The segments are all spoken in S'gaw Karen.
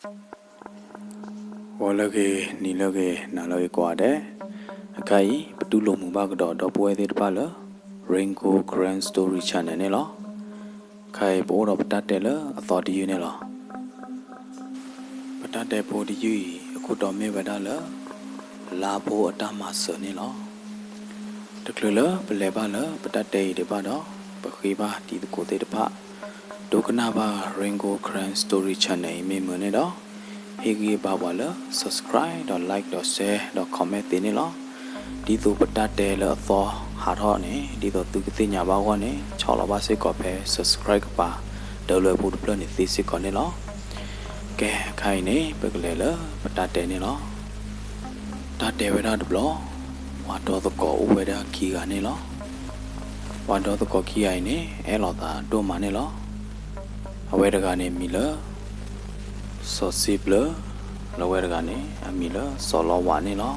ဂီၤလၢအဂ့ၤ, နံၤလၢအဂ့ၤ, နၤလၢအဂ့ၤကိးဂၤဒဲး, အခါအံၤ ပတူၢ်လိာ်မုာ်ဘၣ်ကဒီးဒီပုၢ်ဝဲၢ်သ့ၣ်တဖၣ်လၢ Rain Gold Karen Story Channel န့ၣ်လီၤ. အခါအံၤ ပအိၣ်ဒီးပတၢ်တဲလၢအသီတယုၢ်န့ၣ်လီၤ. ပတၢ်တဲဖိတယုၢ်အံၤ အခိၣ်တီမ့ၢ်ဝဲဒၣ်လၢ လါဖိအတၢ်မၤစၢၤန့ၣ်လီၤ. တချုးလၢပလဲၤဘၣ်လၢပတၢ်တဲအံၤဒံးဘၣ်ဒီး ပဃ့ဘၣ်တံၤသကိးသ့ၣ်တဖၣ် ဒိကနၣ်ဘၣ် Rain Gold Karen Story Channel အံၤမ့ၢ်မုာ်န့ၣ်ဒီး ဟ့ၣ်ဂံၢ်ဘါပှၤလၢ subscribe ဒီး like ဒီး share ဒီး comment သ့န့ၣ်လီၤ. ဒ်သိးပတၢ်တဲလၢအသီဟးထီၣ်န့ၣ် ဒ်သိးသုကသ့ၣ်ညါဘၣ်အဂီၢ်န့ၣ် ဆီၣ်လီၤဘၣ်စ့ၢ်ကီးဖဲ subscribe ကပၤ ဒၢလွဲဖိတဖျၢၣ်န့ၣ်သ့စ့ၢ်ကီးန့ၣ်လီၤ. ကဲ အခါအံၤန့ၣ် ပကလဲၤလၢပတၢ်တဲန့ၣ်လီၤ. တၢ်တဲဝဲဒၣ်တဘျီ, ပှၤဒီသကိးအိၣ်ဝဲဒၣ်ခံဂၤန့ၣ်လီၤ. ပှၤဒီသကိးခံဂၤအံၤန့ၣ် အဲၣ်လိာ်သးဒိၣ်မးန့ၣ်လီၤ. အဝဲတဂၤန့ၣ်မံၤလၢ စီၤစ့ဘျၢ, လၢအဝဲတဂၤန့ၣ် အမံၤလၢစီၤလီဝးန့ၣ်လီၤ.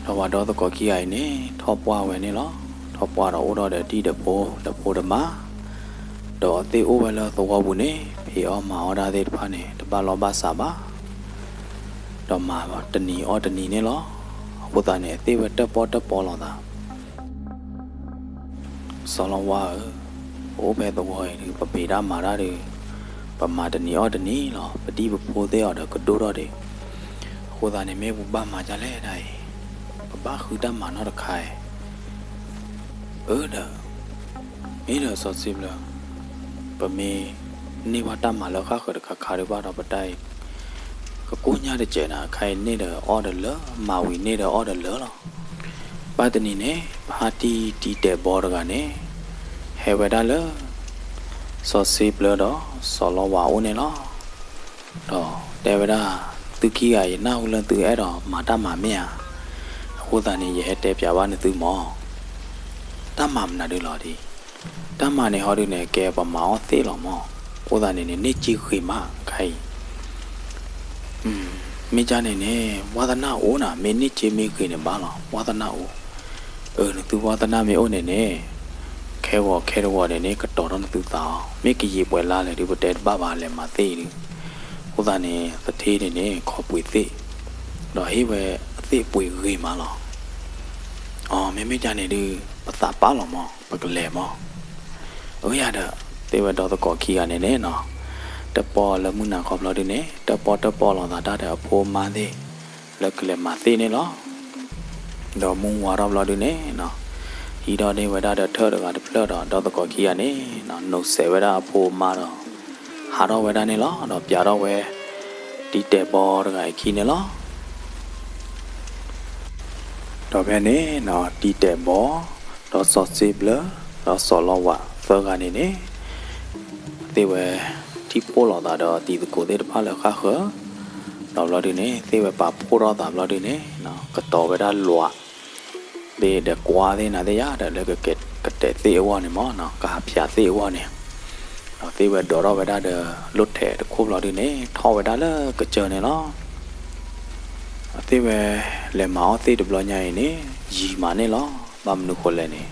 ဒီးပှၤဒီသကိးခံဂၤအံၤန့ၣ် ထီၣ်ပှၢ်ဝဲန့ၣ်လီၤ. ထီၣ်ပှၢ်ဒီးအိၣ်ထီၣ်ဒီးတံၤဒီးဖိ, ဒီးဖိဒီးမါ, ဒီးသ့ၣ်အိၣ်ဝဲလၢသဝီပူၤန့ၣ် ဖံးအီၣ်မၤအီၣ်တၢ်သ့ၣ်တဖၣ်န့ၣ် တဘၣ်လီၢ်ဘၣ်စးဘၣ်, ဒီးမၤတနံၤအီၣ်တနံၤန့ၣ်လီၤ. အဃိသတးန့ၣ် အသ့ၣ်ဝဲတၢၣ်ပီၣ်တၢၣ်ပီလိာ်သး စီၤလီဝါဧၢ, ပအိၣ်ဖဲသဝီအံၤဒုး ပဖံးတၢ်မၤတၢ်ဒီး ပမၤတနံၤအီၣ်တနံၤလီၤ. ပတံၤပဖိသ့ၣ်အီၤဒီးကဒိၣ်ထီၣ်ဒံး, အဃိသတးန့ၣ် မ့ၢ်ပဘၣ်မၤဒ်လဲၣ်ဒ်အံၤ, ပဘၣ်ဃုတၢ်မၤနီတခါအံၤ, အၢဒီး မ့ၢ်ဒီးစီၤစ့ဘျၢ, ပမ့ၢ်န့ၢ်ဘၣ်တၢ်မၤလၢဃၣ်ဃၢၤတခါခါဒံးဘၣ်ဒီး ပတၢ်အံၤ ကကိညၢ်တစဲးနၤ, အခါအံၤန့ၢ်ဒီးအီၣ်ဒီးလၢာ်, မၤဝံၤန့ၢ်ဒီးအီၣ်ဒီးလၢာ်လီၤ. ဘၣ်တနံၤန့ၣ် ဖါတံၢ်တံၤတဲာ်ဘီတဂၤန့ၣ် ဟဲဝဲဒၣ်လၢ စီၤစ့ဘျၢဒီးစီၤလီဝးအိၣ်န့ၣ်လီၤ. ဒီးတဲဝဲဒၣ်, သုခံဂၤအံၤ နၢ်ဟူလၢသုအဲၣ်ဒိးမၤတၢ်မၤမ့ၢ်ဧါ, အဃိသတးန့ၣ် ယဟဲတဲပၠးဘၣ်နသုမၢ်, တၢ်မၤမနုၤဒုလီၤဒ်, တၢ်မၤန့ၣ်ဟီဒုန့ၣ် ကဲပမၤအီၣ်သ့ၣ်လီၤမၢ်, အဃိသတးန့ၣ်န့ၣ် န့ၢ်စ့ဂ့ၤမး အခါအံၤ မ့ၢ်ကၢ်န့ၣ်န့ၣ် ဝါသနၣ်အိၣ်နၤ, မ့ၢ်န့ၢ်စ့မ့ၢ်ဂ့ၤန့ၣ်ဘၣ်လီၤ, ဝါသနၣ်အိၣ်. အၢ နသုဝါသနၣ်မ့ၢ်အိၣ်န့ၣ်န့ၣ် ခဲဂီၤခဲတဂီၤန့ၣ်န့ၣ် ကတီၤထီၣ်နသုသးအီၤ, မ့ၢ်ကယံာ်ပှဲၤလါလဲၣ်ဒုး ပတဲတဘၣ်ဘၣ်, လဲၤမၤသ့ၣ်အံၤဒုး. အဃိသတးန့ၣ် သထ့န့ၣ်န့ၣ် ခီပှ့ၤသ့ၣ်, ဒီးဟ့ၣ်ဝဲအသ့ၣ်ပှ့ၤဂ့ၤမးလီၤ. အီ မ့မ့ၢ်ကၢ်န့ၣ်ဒုး ပသးပာ်လီၤမၢ်, ပကလဲၤမၢ်. အၢ ယၤဒီး သ့ၣ်ဝဲဒီသကိးခံဂၤန့ၣ်န့ၣ်နီၤ, တၢၣ်ပီၣ်လၢမုၢ်နၤခီဖျိဒုန့ၣ် တၢၣ်ပီၣ်တၢၣ်ပီၣ်လိာ်သးတၢ်ဒီးအဖိအမါသ့ၣ် လၢကလဲၤမၤသ့ၣ်န့ၣ်လီၤ. ဒီးမုၢ်ဝါထီၣ်ဘျီဒုန့ၣ်နီၤ, ဟံးထီၣ်န့ၢ်ဝဲဒၣ်ဒီးထၢၣ်တဂၤတဖျၢၣ်ဒီး ဒီသကိးခံဂၤန့ၣ်နီၤ နိးစဲးဝဲဒၣ်အဖိအမါဒီး ဟးထီၣ်ဝဲဒၣ်န့ၣ်လီၤ. ဒီးပျးထီၣ်ဝဲ တံၤတဲာ်ဘီတဂၤအခံန့ၣ်လီၤ. ဒီးဖဲန့ၣ်နီၤ တံၤတဲာ်ဘီ ဒီးစီၤစ့ဘျၢ ဒီးစီၤလီဝးသၢဂၤန့ၣ်န့ၣ် သ့ၣ်ဝဲထံၣ်ဖှိၣ်လိာ်သးဒီးတံၤသကိးသ့ၣ်တဖၣ်လၢဃၣ်ဃၢၤ, ဒီးဘျီဒုန့ၣ် သ့ၣ်ဝဲပာ်ဖှိၣ်ထီၣ်သးဘျီဒုန့ၣ် ကတီၤဝဲဒၣ်လွး ဘ့ၣ်ဒီးကွါသ့ၣ်နၤသ့ၣ်ယါဒီး လၢကကတဲာ်သ့ၣ်အဂီၢ်န့ၣ်မၢ်နီၤ, ကဟးဖၠးသ့ၣ်အဂီၢ်န့ၣ်, ဒီးသ့ၣ်ဝဲဒိးထီၣ်ဝဲဒၣ်ဒီးလိၣ်ထဲးတခိၣ်ဘျီဒုန့ၣ် ထီၣ်ဝဲဒၣ်လၢကစၢၢ်န့ၣ်လီၤ. သ့ၣ်ဝဲလဲၤမၤအီၣ်သ့ၣ်တဘျီညါအံၤန့ၣ် ယံာ်မးန့ၣ်လီၤ. ဘၣ်မနုၤဃိလဲၣ်န့ၣ်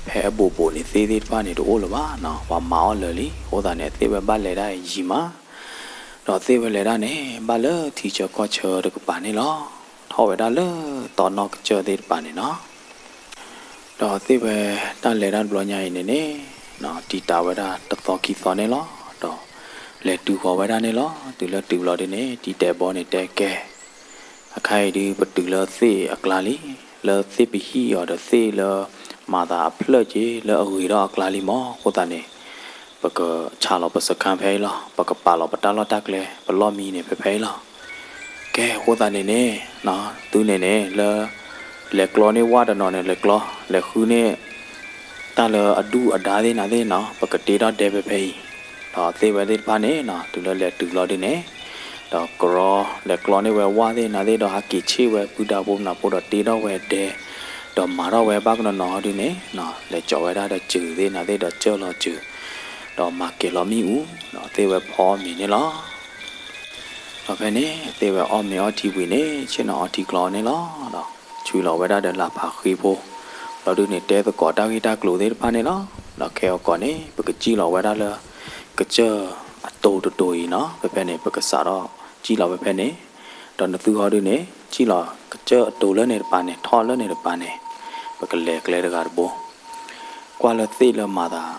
ဖဲအဘိးဘိးန့ၣ် သ့ၣ်သ့ၣ်တဖၣ်န့ၣ် တအိၣ်လၢၤဘၣ်နီၤ, ပှၤမၤအီၣ်လၢာ်လံ. အဃိသတးန့ၣ် သ့ၣ်ဝဲဘၣ်လဲၤဒၣ်ယံာ်မး, ဒီးသ့ၣ်ဝဲလဲၤဒၣ်န့ၣ် ဘၣ်လၢထံဆၢကီၢ်ဆၢတကပၤန့ၣ်လီၤ. ထီၣ်ဝဲဒၣ်လၢတီနီၢ်ကစၢၢ်သ့ၣ်တဖၣ်န့ၣ်နီၤ. ဒီးသ့ၣ်ဝဲတၢ်လဲၤတၢ်တဘျီညါအံၤန့ၣ်န့ၣ် တံာ်တာ်ဝဲဒၣ်တသီခံသီန့ၣ်လီၤ. ဒီးလဲၤတုၤဃီၤဝဲဒၣ်န့ၣ်လီၤ. တုၤလၢတုၤဘျီဒုန့ၣ် တံၤတဲာ်ဘီန့ၣ်တဲကဲ အခါအံၤဒုး ပတုၤလၢသ့ၣ်အကျါလံ, လၢသ့ၣ်ပဟံၣ်အီၤဒီးသ့ၣ်လၢမၤသးအဖျၢၣ်က့ၤလၢအဂ့ၤထီၣ်အကျါလံမၢ်. အဃိသတးန့ၣ် ပကဆးလီၤပစခါဖဲအံၤလီၤ. ပကပာ်လီၤပတၢ်လီၢ်တၢ်ကျဲ ပလီၢ်မံန့ၣ် ဖဲဖဲအံၤလီၤ. ကဲ အဃိသတးန့ၣ်န့ၣ် သုန့ၣ်န့ၣ် လၢ လဲၤကျီန့ၢ်ဝၣ်တနီၤန့ၣ် လဲၤကျီ, လဲၤဃုန့ၢ် တၢ်လၢအဒူၣ်အဒါသ့ၣ်နၤသ့ၣ်နီၤ ပကတ့ထီၣ်ဒဲဖဲဖဲအံၤ. ဒီးသ့ၣ်ဝဲသ့ၣ်တဖၣ်န့ၣ်နီၤ တုၤလၢလဲၤတုၤလီၤဒုန့ၣ် ဒီးကရီ လဲၤကျီန့ၢ်ဝဲဝၣ်သ့ၣ်နၤသ့ၣ်ဒီး ဟးက့ၤဆ့ၣ်ဝဲ ပုၢ်ဒါဖိမနၤဖိဒီးတ့ထီၣ်ဝဲဒဲ, ဒီးမၤထီၣ်ဝဲဘၣ်ကနီၤနီၤဒုန့ၣ်နီၤ လဲၤကၠီၤဝဲဒၣ်ဒီးစူၤသ့ၣ်နၤသ့ၣ်ဒီး စၢၢ်လီၤစူၤ, ဒီးမၤကဲၤလီၤမ့ၣ်အူ, ဒီးသ့ၣ်ဝဲဖီအီၣ်မ့ၤန့ၣ်လီၤ. ဒီးဖဲန့ၣ် သ့ၣ်ဝဲအီၣ်မ့ၤအီထံဝံၤန့ၣ် ဆ့ၣ်နီၤအီထံကျီန့ၣ်လီၤ. ဒီးဆွံလီၤဝဲဒၣ်ဒီးလၢဖးဃ့ဖိ, ဘျီဒုန့ၣ် တဲသကိးတၢ်ဂ့ၢ်တၢ်ကျိၤသ့ၣ်တဖၣ်န့ၣ်လီၤ. ဒီးခဲအကီးန့ၣ် ပကစံၣ်လီၤဝဲဒၣ်လၢ ကစၢၢ်အ တိၤတတိၤအံၤနီၤ, ဖဲဖဲန့ၣ် ပကစးထီၣ်စံၣ်လီၤဖဲဖဲန့ၣ်, ဒီးနသုဟီဒုန့ၣ် စံၣ်လီၤကစၢၢ်အတိၤလၢန့ၣ်တပၤန့ၣ် ထီၣ်လၢန့ၣ်တပၤန့ၣ်, ပကလဲၤကျဲတဂၤတဘိ, ကွၢ်လၢသ့ၣ်လၢမၤသး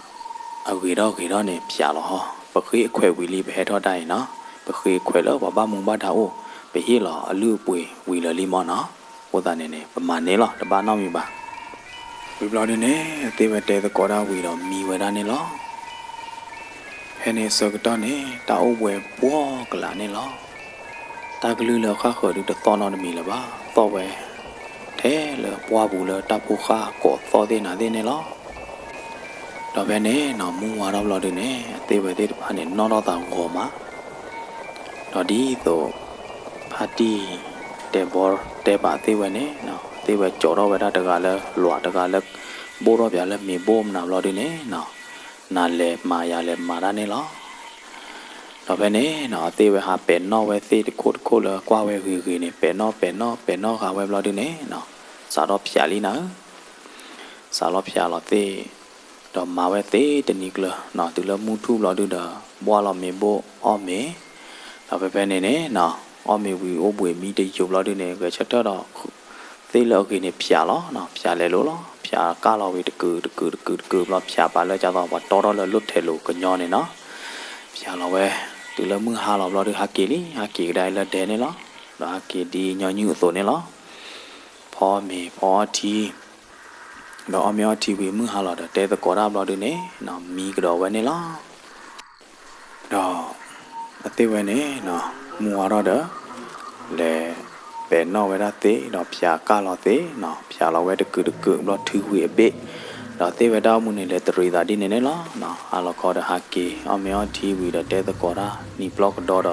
အဂ့ၤထီၣ်ဂ့ၤထီၣ်န့ၣ် ဖျးလီၤဟီ, ပဃ့အခွဲးဝံၤလံ ပဟဲထီၣ်ဒၣ်အံၤနီၤ, ပဃ့အခွဲးလၢပှၤဘၣ်မူဘၣ်ဒါအိၣ်, ပဟ့ၣ်လီၤအလုၢ်အပှ့ၤဝံၤလၢာ်လံမ့ၢ်နီၤ, အဃိသတးန့ၣ်န့ၣ် ပမၤန့ၢ်လီၤ တဘၣ်နီတမံၤဘၣ်. ဝံၤဘျီဒုန့ၣ် အသ့ၣ်ဝဲတဲသကိးတၢ်ဝံၤဒီးမံဝဲဒၣ်န့ၣ်လီၤ. ဖဲန့ၣ်အဆၢကတီၢ်န့ၣ် တၢ်အိၣ်ဘှံးပှီၢ်ကလာ်န့ၣ်လီၤ. တၢ်ကလုၢ်လၢအဃၣ်ဃၢၤဒုတသီၣ်နီတမံၤလၢၤဘၣ်, သီၣ်ဝဲ ထဲလၢပှၢ်ပူၤလၢတၢ်ဖိဃၢ်ကိးသီၣ်သ့ၣ်နၤသ့ၣ်န့ၣ်လီၤ. ဒီးဖဲန့ၣ်နီၤ မုၢ်ဝါထီၣ်ဘျီဒုန့ၣ် အသ့ၣ်ဝဲသ့ၣ်တဖၣ်န့ၣ် နီၣ်ထီၣ်သးဂီၤမး, ဒီးဒ်သိး ဖါတံၢ် တဲဘီတဲဘၣ်သ့ၣ်ဝဲန့ၣ်နီၤ, သ့ၣ်ဝဲကၠီၤထီၣ်ဝဲဒၣ်တဂၤလၢလွး တဂၤလၢ ဘိၣ်ထီၣ်ပၠးလၢမ့ၤဘိၣ်မနုၤဘျီဒုန့ၣ်နီၤ, နၤလဲၤမၤယၤလဲၤမၤတၢ်န့ၣ်လီၤ. ဒီးဖဲန့ၣ်နီၤ အသ့ၣ်ဝဲဟးပဲာ်နီၣ်ဝဲသ့ၣ်တခိၣ်တခိၣ်လၢကွၢ်ဝဲဂ့ၤဂ့ၤန့ၣ် ပဲာ်နီၣ်ပဲာ်နီၣ်ပဲာ်နီၣ်ဃာ်ဝဲဘျီဒုန့ၣ်နီၤ, စးထီၣ်ဖျးလံနၤဧၢ, စးထီၣ်ဖျးလီၤသ့ၣ် ဒီးမၤဝဲသ့တနံၤကျၢၤနီၤ, တုၤလၢမုၢ်ထူၣ်ဘျီဒုဒီး ဘှၣ်လီၤမ့ၤဘိၣ်အီၣ်မ့ၤ, ဒီးဖဲဖဲန့ၣ်န့ၣ်နီၤ အီၣ်မ့ၤဝံၤအိၣ်ဘှံးမံတယိာ်ဘျီဒုန့ၣ် ဂဲၤဆၢထၢၣ်ဒီး သ့ၣ်လၢအဂ့ၤန့ၣ်ဖျးလီၤနီၤ, ဖျးလဲၤလိၤလီၤ, ဖျးကၢ်လီၤဝံၤတကုာ်တကုာ်တကုာ်တကုာ်ဘျီ ဖျးပာ်လၢကၢ်သိးပှၤတီထီၣ်လၢလိၣ်ထဲးလိာ်ကညီန့ၣ်နီၤ, ဖျးလီၤဝဲ, တုၤလၢမုၢ်ဟါလီၤဘျီဒုဟးက့ၤလံ, ဟးက့ၤကဒါလၢဒဲန့ၣ်လီၤ, ဒီးဟးက့ၤဒ်ညီနုၢ်အသိးန့ၣ်လီၤ. ဖီမ့ၤဖီအီထံ ဒီးအီၣ်မ့ၤအီထံဝံၤမုၢ်ဟါလီၤဒီး တဲသကိးတၢ်ဘျီဒုန့ၣ်နီၤ မံကဒီးဝဲန့ၣ်လီၤ. ဒီးအသ့ၣ်ဝဲန့ၣ်နီၤ မုၢ်ဝါထီၣ်ဒီး လဲၤပဲာ်နီၣ်ဝဲဒၣ်သ့ၣ် ဒီးဖျးကၢ်လီၤသ့ၣ်နီၤ, ဖျးလီၤဝဲတကုာ်တကုာ်ဘျီထုးဝံၤအဘ့ၣ်, ဒီးသ့ၣ်ဝဲဒၣ်အိၣ်မူန့ၣ် လဲၤတရံးသးဒ်န့ၣ်န့ၣ်လီၤ. ဟါလီၤခီဒီးဟးက့ၤ အီၣ်မ့ၤအီထံဝံၤဒီး တဲသကိးတၢ် နံၤပျီကဒီ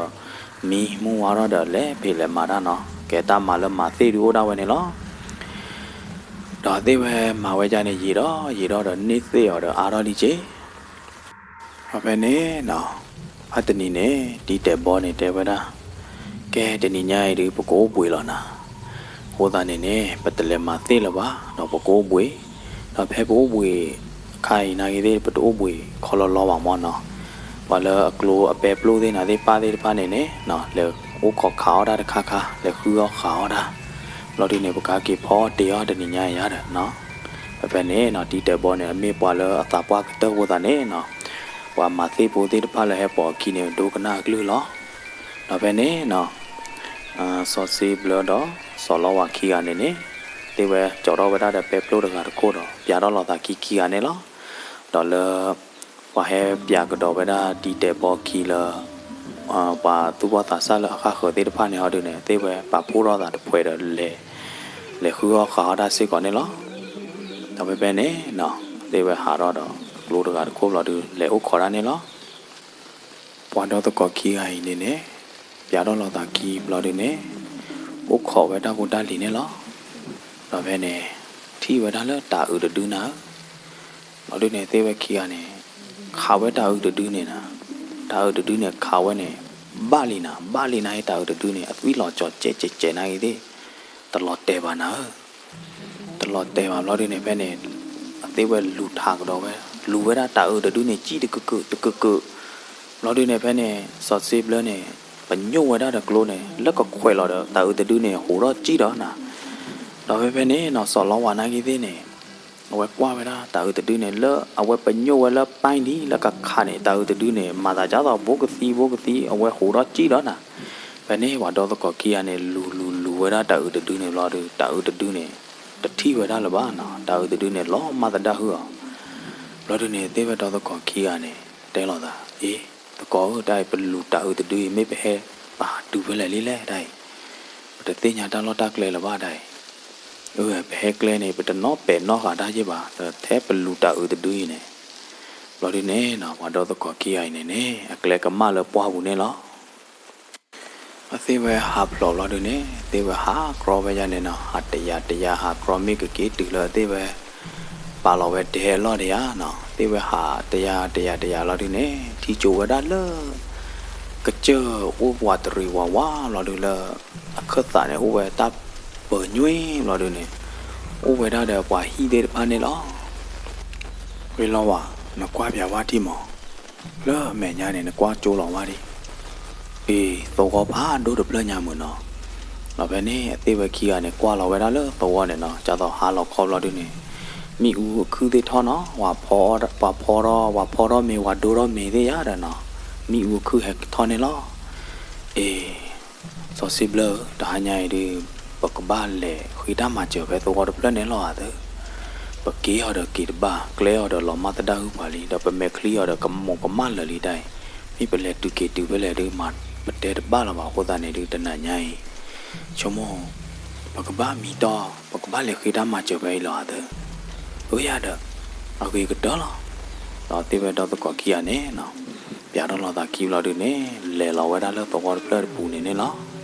ဒီး မံမုၢ်ဝါထီၣ်ဒီး လဲၤဖံးလဲၤမၤတၢ်နီၤ, ကဲတၢ်မၤလၢမၤသ့ၣ်ဒုအိၣ်ဒၣ်ဝဲန့ၣ်လီၤ. ဒီးသ့ၣ်ဝဲမၤဝဲဒ်န့ၣ် ယံာ်ဒီးယံာ်ဒီး ဒီးန့ၢ်သ့ၣ်အီၤဒီးအါထီၣ်လံက့ၤ. ဒီးဖဲန့ၣ်နီၤ ဖါတနံၤန့ၣ် တံၤတဲာ်ဘီန့ၣ်တဲဝဲဒၣ်, ကဲတနံၤညါအံၤဒု ပကအိၣ်ဘှံးလီၤနၤ, အဃိသတးန့ၣ်န့ၣ် ပတလဲၤမၤသ့ၣ်လၢၤဘၣ် ဒီးပကအိၣ်ဘှံး, ဒီးဖဲပအိၣ်ဘှံး ခါအံၤနာ်က့ၤသ့ၣ် ပတအိၣ်ဘှံးခီလီလီဘၣ်မ့ၢ်နီၤ, ပှၤလၢအကျိအပဲပျိသ့ၣ်နၤသ့ၣ်ပၢ်သ့ၣ်တဖၣ်န့ၣ်န့ၣ် လဲၤအိၣ်ခိးခးအီၣ်တၢ်တခါခါ လဲၤဃုအီၣ်ဃးအီၣ်တၢ်, ဘျီဒုန့ၣ် ပကဟဲက့ၤဖီအီၣ်တ့ၤအီၣ်တနံၤညါအံၤဧါဒီးနီၤ, ဖဲဖဲန့ၣ်နီၤ တံၤတဲာ်ဘီန့ၣ် အမ့ၢ်ပှၤလၢအသးပှၢ်ကတၢၢ်အဃိသတးန့ၣ်နီၤ, ပှၤမၤသ့ၣ်ဖိသ့ၣ်တဖၣ်လၢဟဲပိာ်အခံန့ၣ် ဒိကနၣ်အကလုၢ်လီၤ. ဒီးဖဲန့ၣ်နီၤ စီၤစ့ဘျၢဒီး စီၤလီဝၤခံဂၤန့ၣ်န့ၣ် သ့ၣ်ဝဲကၠီၤထီၣ်ဝဲဒၣ်ဒီးပဲပျိတဂၤတခိၣ်ဒီး ပၠးထီၣ်လိာ်သးခံခံဂၤန့ၣ်လီၤ. ဒီးလၢ ပှၤဟဲပၠးကဒီးဝဲဒၣ်တံၤတဲာ်ဘီခံလၢ ပှၤသူၣ်ဘီၣ်သးစၢ်လၢအဃၣ်ဃၢၤသ့ၣ်တဖၣ်န့ၣ်ဟီဒုန့ၣ် သ့ၣ်ဝဲပာ်ဖှိၣ်ထီၣ်သးတဖှဲးဒီး လဲၤဃုအီၣ်ဃးအီၣ်တၢ်စ့ၢ်ကီးန့ၣ်လီၤ. ဒီးဖဲဖဲန့ၣ်နီၤ သ့ၣ်ဝဲဟးထီၣ်ဒီး ကျိတဂၤတခိၣ်ဘျီဒု လဲၤအိၣ်ခိးတၢ်န့ၣ်လီၤ. ပှၤဒီသကိးခံဂၤအံၤန့ၣ်န့ၣ် ပၠးထီၣ်လိာ်သးခံဘျီဒုန့ၣ် အိၣ်ခိးဝဲတၢ်ဖိတၢ်လံၤန့ၣ်လီၤ. ဒီးဖဲန့ၣ် ထံၣ်ဝဲဒၣ်လၢတၤအုးတဒုနၤဧၢ, ဘျီဒုန့ၣ် သ့ၣ်ဝဲခံဂၤန့ၣ် ခးဝဲတၤအုးတဒုန့ၣ်နၤ, တၤအုးတဒုန့ၣ် ခးဝဲန့ၣ် ဘၣ်လံနၤ, ဘၣ်လံနၤ တၤအုးတဒုန့ၣ် အသွံၣ်လီၤကၠီၤကဲးကဲးကဲးနာ်က့ၤသ့ၣ် တလီၤတဲာ်ဘၣ်နၤဧၢ. တလီၤတဲာ်ဘၣ်ဘျီဒုန့ၣ် ဖဲန့ၣ် အသ့ၣ်ဝဲလူၤထးကဒီးဝဲ, လူၤဝဲဒၣ်တၤအုးတဒုန့ၣ် ကံၣ်တကကုာ်တကကုာ်, ဘျီဒုန့ၣ် ဖဲန့ၣ် စီၤစ့ဘျၢန့ၣ် ပညိၣ်ဝဲဒၣ်ဒီးကျိန့ၣ် လၢကခွဲးလီၤဒီးတၤအုးတဒုန့ၣ် ဟူးထီၣ်ကံၣ်ဒီးနၤ. ဒီးဖဲဖဲန့ၣ်နီၤ စီၤလီဝၤနာ်က့ၤသ့ၣ်န့ၣ် အဝဲကွၢ်ဝဲဒၣ်တၤအုးတဒုန့ၣ် လၢအဝဲပညိၣ်ဝဲလၢပၢ်လံ လၢကခးန့ၣ် တၤအုးတဒုန့ၣ် မၤသးဒ်သိးဘိကသံဘိကသံ အဝဲဟူးထီၣ်ကံၣ်ဒီးနၤ. ဖဲန့ၣ် ပှၤဒီသကိးခံဂၤန့ၣ် လူၤလူၤလူၤဝဲဒၣ်တၤအုးတဒုန့ၣ်ဘျီဒု တၤအုးတဒုန့ၣ် တထံၣ်ဝဲဒၣ်လၢၤဘၣ်နီၤ, တၤအုးတဒုန့ၣ် လီၤမၢ်သဒါဟုၣ်အီၤ. ဘျီဒုန့ၣ် သ့ၣ်ဝဲဒီသကိးခံဂၤန့ၣ် တဲလိာ်သး အ့ သကိးဧၢ တၢ်အံၤပလူၤတၤအုးတဒုအံၤ မ့ၢ်ပဟဲပာ်တုၤဖဲလဲၣ်လံလဲၣ် တၢ်အံၤ ပတသ့ၣ်ညါတၢ်လီၢ်တၢ်ကျဲလၢၤဘၣ်တၢ်အံၤ, အၢ ပဟဲကျဲန့ၣ် ပတနီၣ်ပဲာ်နီၣ်ဃာ်တၢ်ယဲၢ်ဘၣ် ထဲပလူၤတၤအုးတဒုအံၤန့ၣ်. ဘျီဒုန့ၣ်နီၤ ပှၤဒီသကိးခံဂၤအံၤန့ၣ်န့ၣ် အကျဲကမၣ်လၢပှၢ်ပူၤန့ၣ်လီၤ. အသ့ၣ်ဝဲဟးဖျိးဘျီဒုန့ၣ် သ့ၣ်ဝဲဟးကြီဝဲယါန့ၣ်နီၤ, ဟးတယၤတယၤ ဟးကြီမ့ၢ်ကက့ၤတုၤလၢသ့ၣ်ဝဲ ပာ်လီၤဝဲဒဲအလီၢ်တယၤနီၤ, သ့ၣ်ဝဲဟးတယၤတယၤတယၤဘျီဒုန့ၣ် ထံၣ်ကၠိဝဲဒၣ်လၢ ကစၢၢ်အိၣ်ဝးတရံးဝးဝးဘျီဒုလၢ အခၢၣ်သးန့ၣ် အိၣ်ဝဲတၢ်ပၢၤညွံၣ်ဘျီဒုန့ၣ် အိၣ်ဝဲဒၣ်ဒီးပှၤဟံၣ်သ့ၣ်တဖၣ်န့ၣ်လီၤ. ဝ့ၢ်လီဝါ, နကွၢ်ပၠးဝါထံၣ်မး, လၢအမဲာ်ညါန့ၣ် နကွၢ်ကၠိလီၤဝဲဒၣ်, အ့ သဝီဖးဒိၣ်တဖျၢၣ်ညါမုၢ်နီၤ. ဒီးဖဲန့ၣ် အသ့ၣ်ဝဲခံဂၤန့ၣ် ကွၢ်လီၤဝဲဒၣ်လၢသဝီန့ၣ်နီၤ, ကၢ်သိးဟါလီၤခီဘျီဒုန့ၣ် မ့ၣ်အူအခုၣ်သ့ၣ်ထီၣ်နီၤ, ပှၤဖီထီၣ်, ပှၤဖီထီၣ်မ့ၤ, ပှၤဒိထီၣ်မ့ၤသ့ၣ်ယါဒီးနီၤ, မ့ၣ်အူအခုၣ်ဟဲထီၣ်န့ၣ်လီၤ. အ့ စီၤစ့ဘျၢဧၢ, တဟါညါအံၤဒု ပကဘၣ်လဲၤဃ့တၢ်မၤစၢၤဖဲသဝီတဖျၢၣ်န့ၣ်လီၤဧါသၢ. ပက့ၤအီၤဒီးက့ၤတဘၣ်, ကျဲအီၤဒီးလီၤမၢ်သဒၣ်ဟုၣ်ပှၤလံ, ဒီးပမဲာ်ချံအီၤဒီးကမိၢ်ကမၣ်လၢာ်လံတၢ်အံၤ, မ့ၢ်ပလဲၤတုၤက့ၤတုၤဖဲလဲၣ်ဒု မၤပတဲတဘၣ်လၢၤဘၣ်အဃိသတးန့ၣ်ဒု တနၤညါအံၤ ဆိကမိၣ် ပကဘၣ်မံတီၢ်, ပကဘၣ်လဲၤဃ့တၢ်မၤစၢၤဖဲအံၤလီၤဧါသၢ. အဝဲယၤဒီး အဂ့ၤကတၢၢ်လီၤ. ဒီးသ့ၣ်ဝဲဒီသကိးခံဂၤန့ၣ်နီၤ, ပျးထီၣ်လီၤသးခံဘျီဒုန့ၣ် လဲၤလီၤဝဲဒၣ်လၢသဝီတဖျၢၣ်တပူၤန့ၣ်န့ၣ်လီၤ.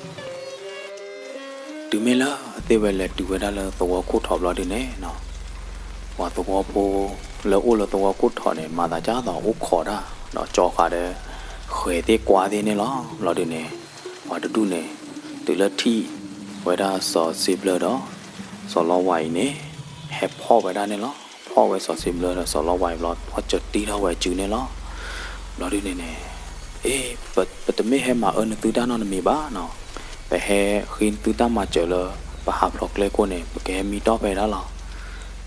တုၤမ့ၢ်လၢအသ့ၣ်ဝဲလဲၤတုၤဝဲဒၣ်လၢသဝီခိၣ်ထီးဘျီဒုန့ၣ်နီၤ, ပှၤသဝီဖိလၢအိၣ်လၢသဝီခိၣ်ထီးန့ၣ် မၤသးဒ်သိးအိၣ်ခိးတၢ်, ဒီးကၠီဃာ်ဒီး ဃဲၤသ့ၣ်ကွါသ့ၣ်န့ၣ်လီၤ. ဘျီဒုန့ၣ် ပှၤတဒူၣ်န့ၣ် တုၤလၢထံၣ်ဝဲဒၣ်စီၤစ့ဘျၢဒီး စီၤလီဝါအံၤန့ၣ် ဟဲဖီၣ်ဝဲဒၣ်န့ၣ်လီၤ. ဖီၣ်ဝဲစီၤစ့ဘျၢဒီးစီၤလီဝါအံၤဘျီ ဖီၣ်စၢၤတံၢ်ထီၣ်ဝဲစုန့ၣ်လီၤ. ဘျီဒုန့ၣ်န့ၣ် အ့ ပတမ့ၢ်ဟဲမၤအၢနသုတၢ်နီတမံၤဘၣ်နီၤ, ပဟဲဃ့နသုတၢ်မၤစၢၤလၢ ပဟးဖျိးကျဲခိၣ်န့ၣ် ပကဟဲမံတီၢ်ဖဲဒၣ်လီၤ.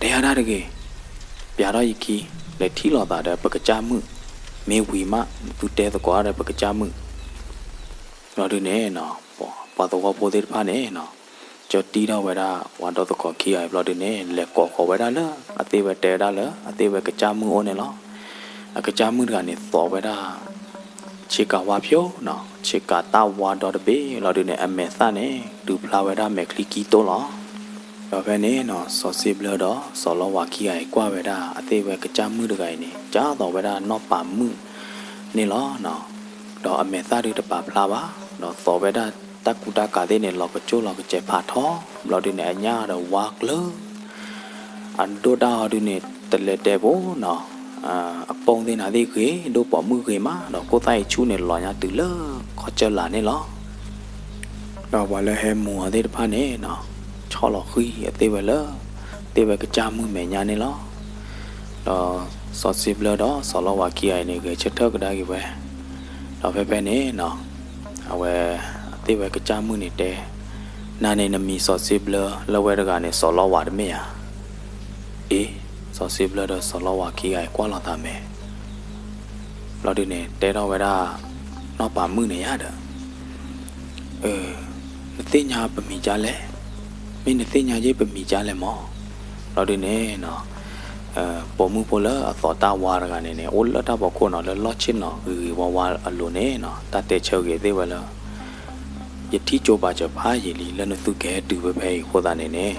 တဲယၤဒၣ်တဂ့ၤ, ပျးထီၣ်ယခံ, လဲၤထံၣ်လိာ်သးဒီးပကစၢ်မုၣ်, မ့ၢ်ဝံၤမး သုတဲသကိးဒီးပကစၢ်မုၣ်. ဘျီဒုန့ၣ်နီၤ ပှၤသဝီဖိသ့ၣ်တဖၣ်န့ၣ်နီၤ ကၠီတံၢ်ထီၣ်ဝဲဒၣ် ပှၤဒီသကိးခံဂၤအံၤဘျီဒုန့ၣ် လဲၤကိးဃီၤဝဲဒၣ်လၢ အသ့ၣ်ဝဲတဲဝဲဒၣ်လၢ အသ့ၣ်ဝဲကစၢ်မုၣ်အိၣ်န့ၣ်လီၤ. အကစၢ်မုၣ်တဂၤန့ၣ် သိးဝဲဒၣ် ဆ့ကၤဝါဖျိနီၤ, ဆ့ကၤတၢ်ဝါဒီတဘ့ၣ် ဘျီဒုန့ၣ် အမဲာ်သၣ်န့ၣ် ဒုးဖျါဝဲဒၣ်မဲာ်ချံကံတိၢ်လီၤ. ဒီးဖဲန့ၣ်နီၤ စီၤစ့ဘျၢဒီးစီၤလီဝၤခံဂၤအံၤ ကွၢ်ဝဲဒၣ် အသ့ၣ်ဝဲကစၢ်မုၣ်တဂၤအံၤန့ၣ် ကၢ်သိးဝဲဒၣ်နီၢ်ပၤမုၣ်န့ၣ်လီၤ. ဒီးအမဲာ်သၣ်ဒုးတပာ်ဖျါဘၣ်, ဒီးသိးဝဲဒၣ်တၢ်ကူတၢ်ကၤသ့ၣ်န့ၣ် လီၤကကၠိၣ်လီၤကစဲးဖးထီ, ဘျီဒုန့ၣ် အညၣ်ဒီးဝါကျၢၤ အဒိၣ်တၢ်အီၤဒုန့ၣ် တလဲၤတဲဘၣ်နီၤ, အပိၢ်သ့ၣ်နၤသ့ၣ်ဂ့ၤ, ဒိၣ်ပိာ်မုၣ်ဂ့ၤမး, ဒီးကိၣ်သၣ်အံၤဆူၣ်န့ၣ် လီၤညါတုၤလၢခီၣ်စၢၢ်လးန့ၣ်လီၤ. ဒီးပှၤလၢဟဲမူၤအီၤသ့ၣ်တဖၣ်န့ၣ်နီၤ, ဆီၣ်လီၤဃံၤအသ့ၣ်ဝဲလၢ သ့ၣ်ဝဲကစၢ်မုၣ်မဲာ်ညါန့ၣ်လီၤ. ဒီးစီၤစ့ဘျၢဒီးစီၤလီဝၤခံဂၤအံၤန့ၣ် ဂဲၤဆၢထၢၣ်ကဒါက့ၤဝဲ, ဒီးဖဲဖဲန့ၣ်နီၤ အဝဲ အသ့ၣ်ဝဲကစၢ်မုၣ်န့ၣ်တဲ, နၤန့ၣ်နမံၤစီၤစ့ဘျၢ လၢဝဲတဂၤန့ၣ် စီၤလီဝၤတမ့ၢ်ဧါ. အ့ စီၤစ့ဘျၢဒီးစီၤလီဝၤခံဂၤအံၤကွၢ်လိာ်သးမဲာ် ဘျီဒုန့ၣ် တဲထီၣ်ဝဲဒၣ် နီၢ်ပၤမုၣ်န့ၣ်ယါဒီး နသ့ၣ်ညါပမံၤဒ်လဲၣ်, မ့ၢ်နသ့ၣ်ညါယ့ၢ်ပမံၤဒ်လဲၣ်မး. ဘျီဒုန့ၣ်နီၤ ပိာ်မုၣ်ဖိလၢအသိးတၢ်ဝါတဂၤန့ၣ်န့ၣ် အိၣ်လၢတၢ်ဖီခိၣ်နီၤ လၢလီၢ်ဆ့ၣ်နီၤဂ့ၤဂ့ၤဝါဝါအလိၤန့ၣ်နီၤ တၢ်တဲဆၢဂ့ၤသ့ၣ်ဝဲလၢ ယထံၣ်ကၠိပာ်စၢၤဖးယံာ်လံ လၢနသုကဟဲတုၤဖဲဖဲအံၤအဃိသတးန့ၣ်န့ၣ်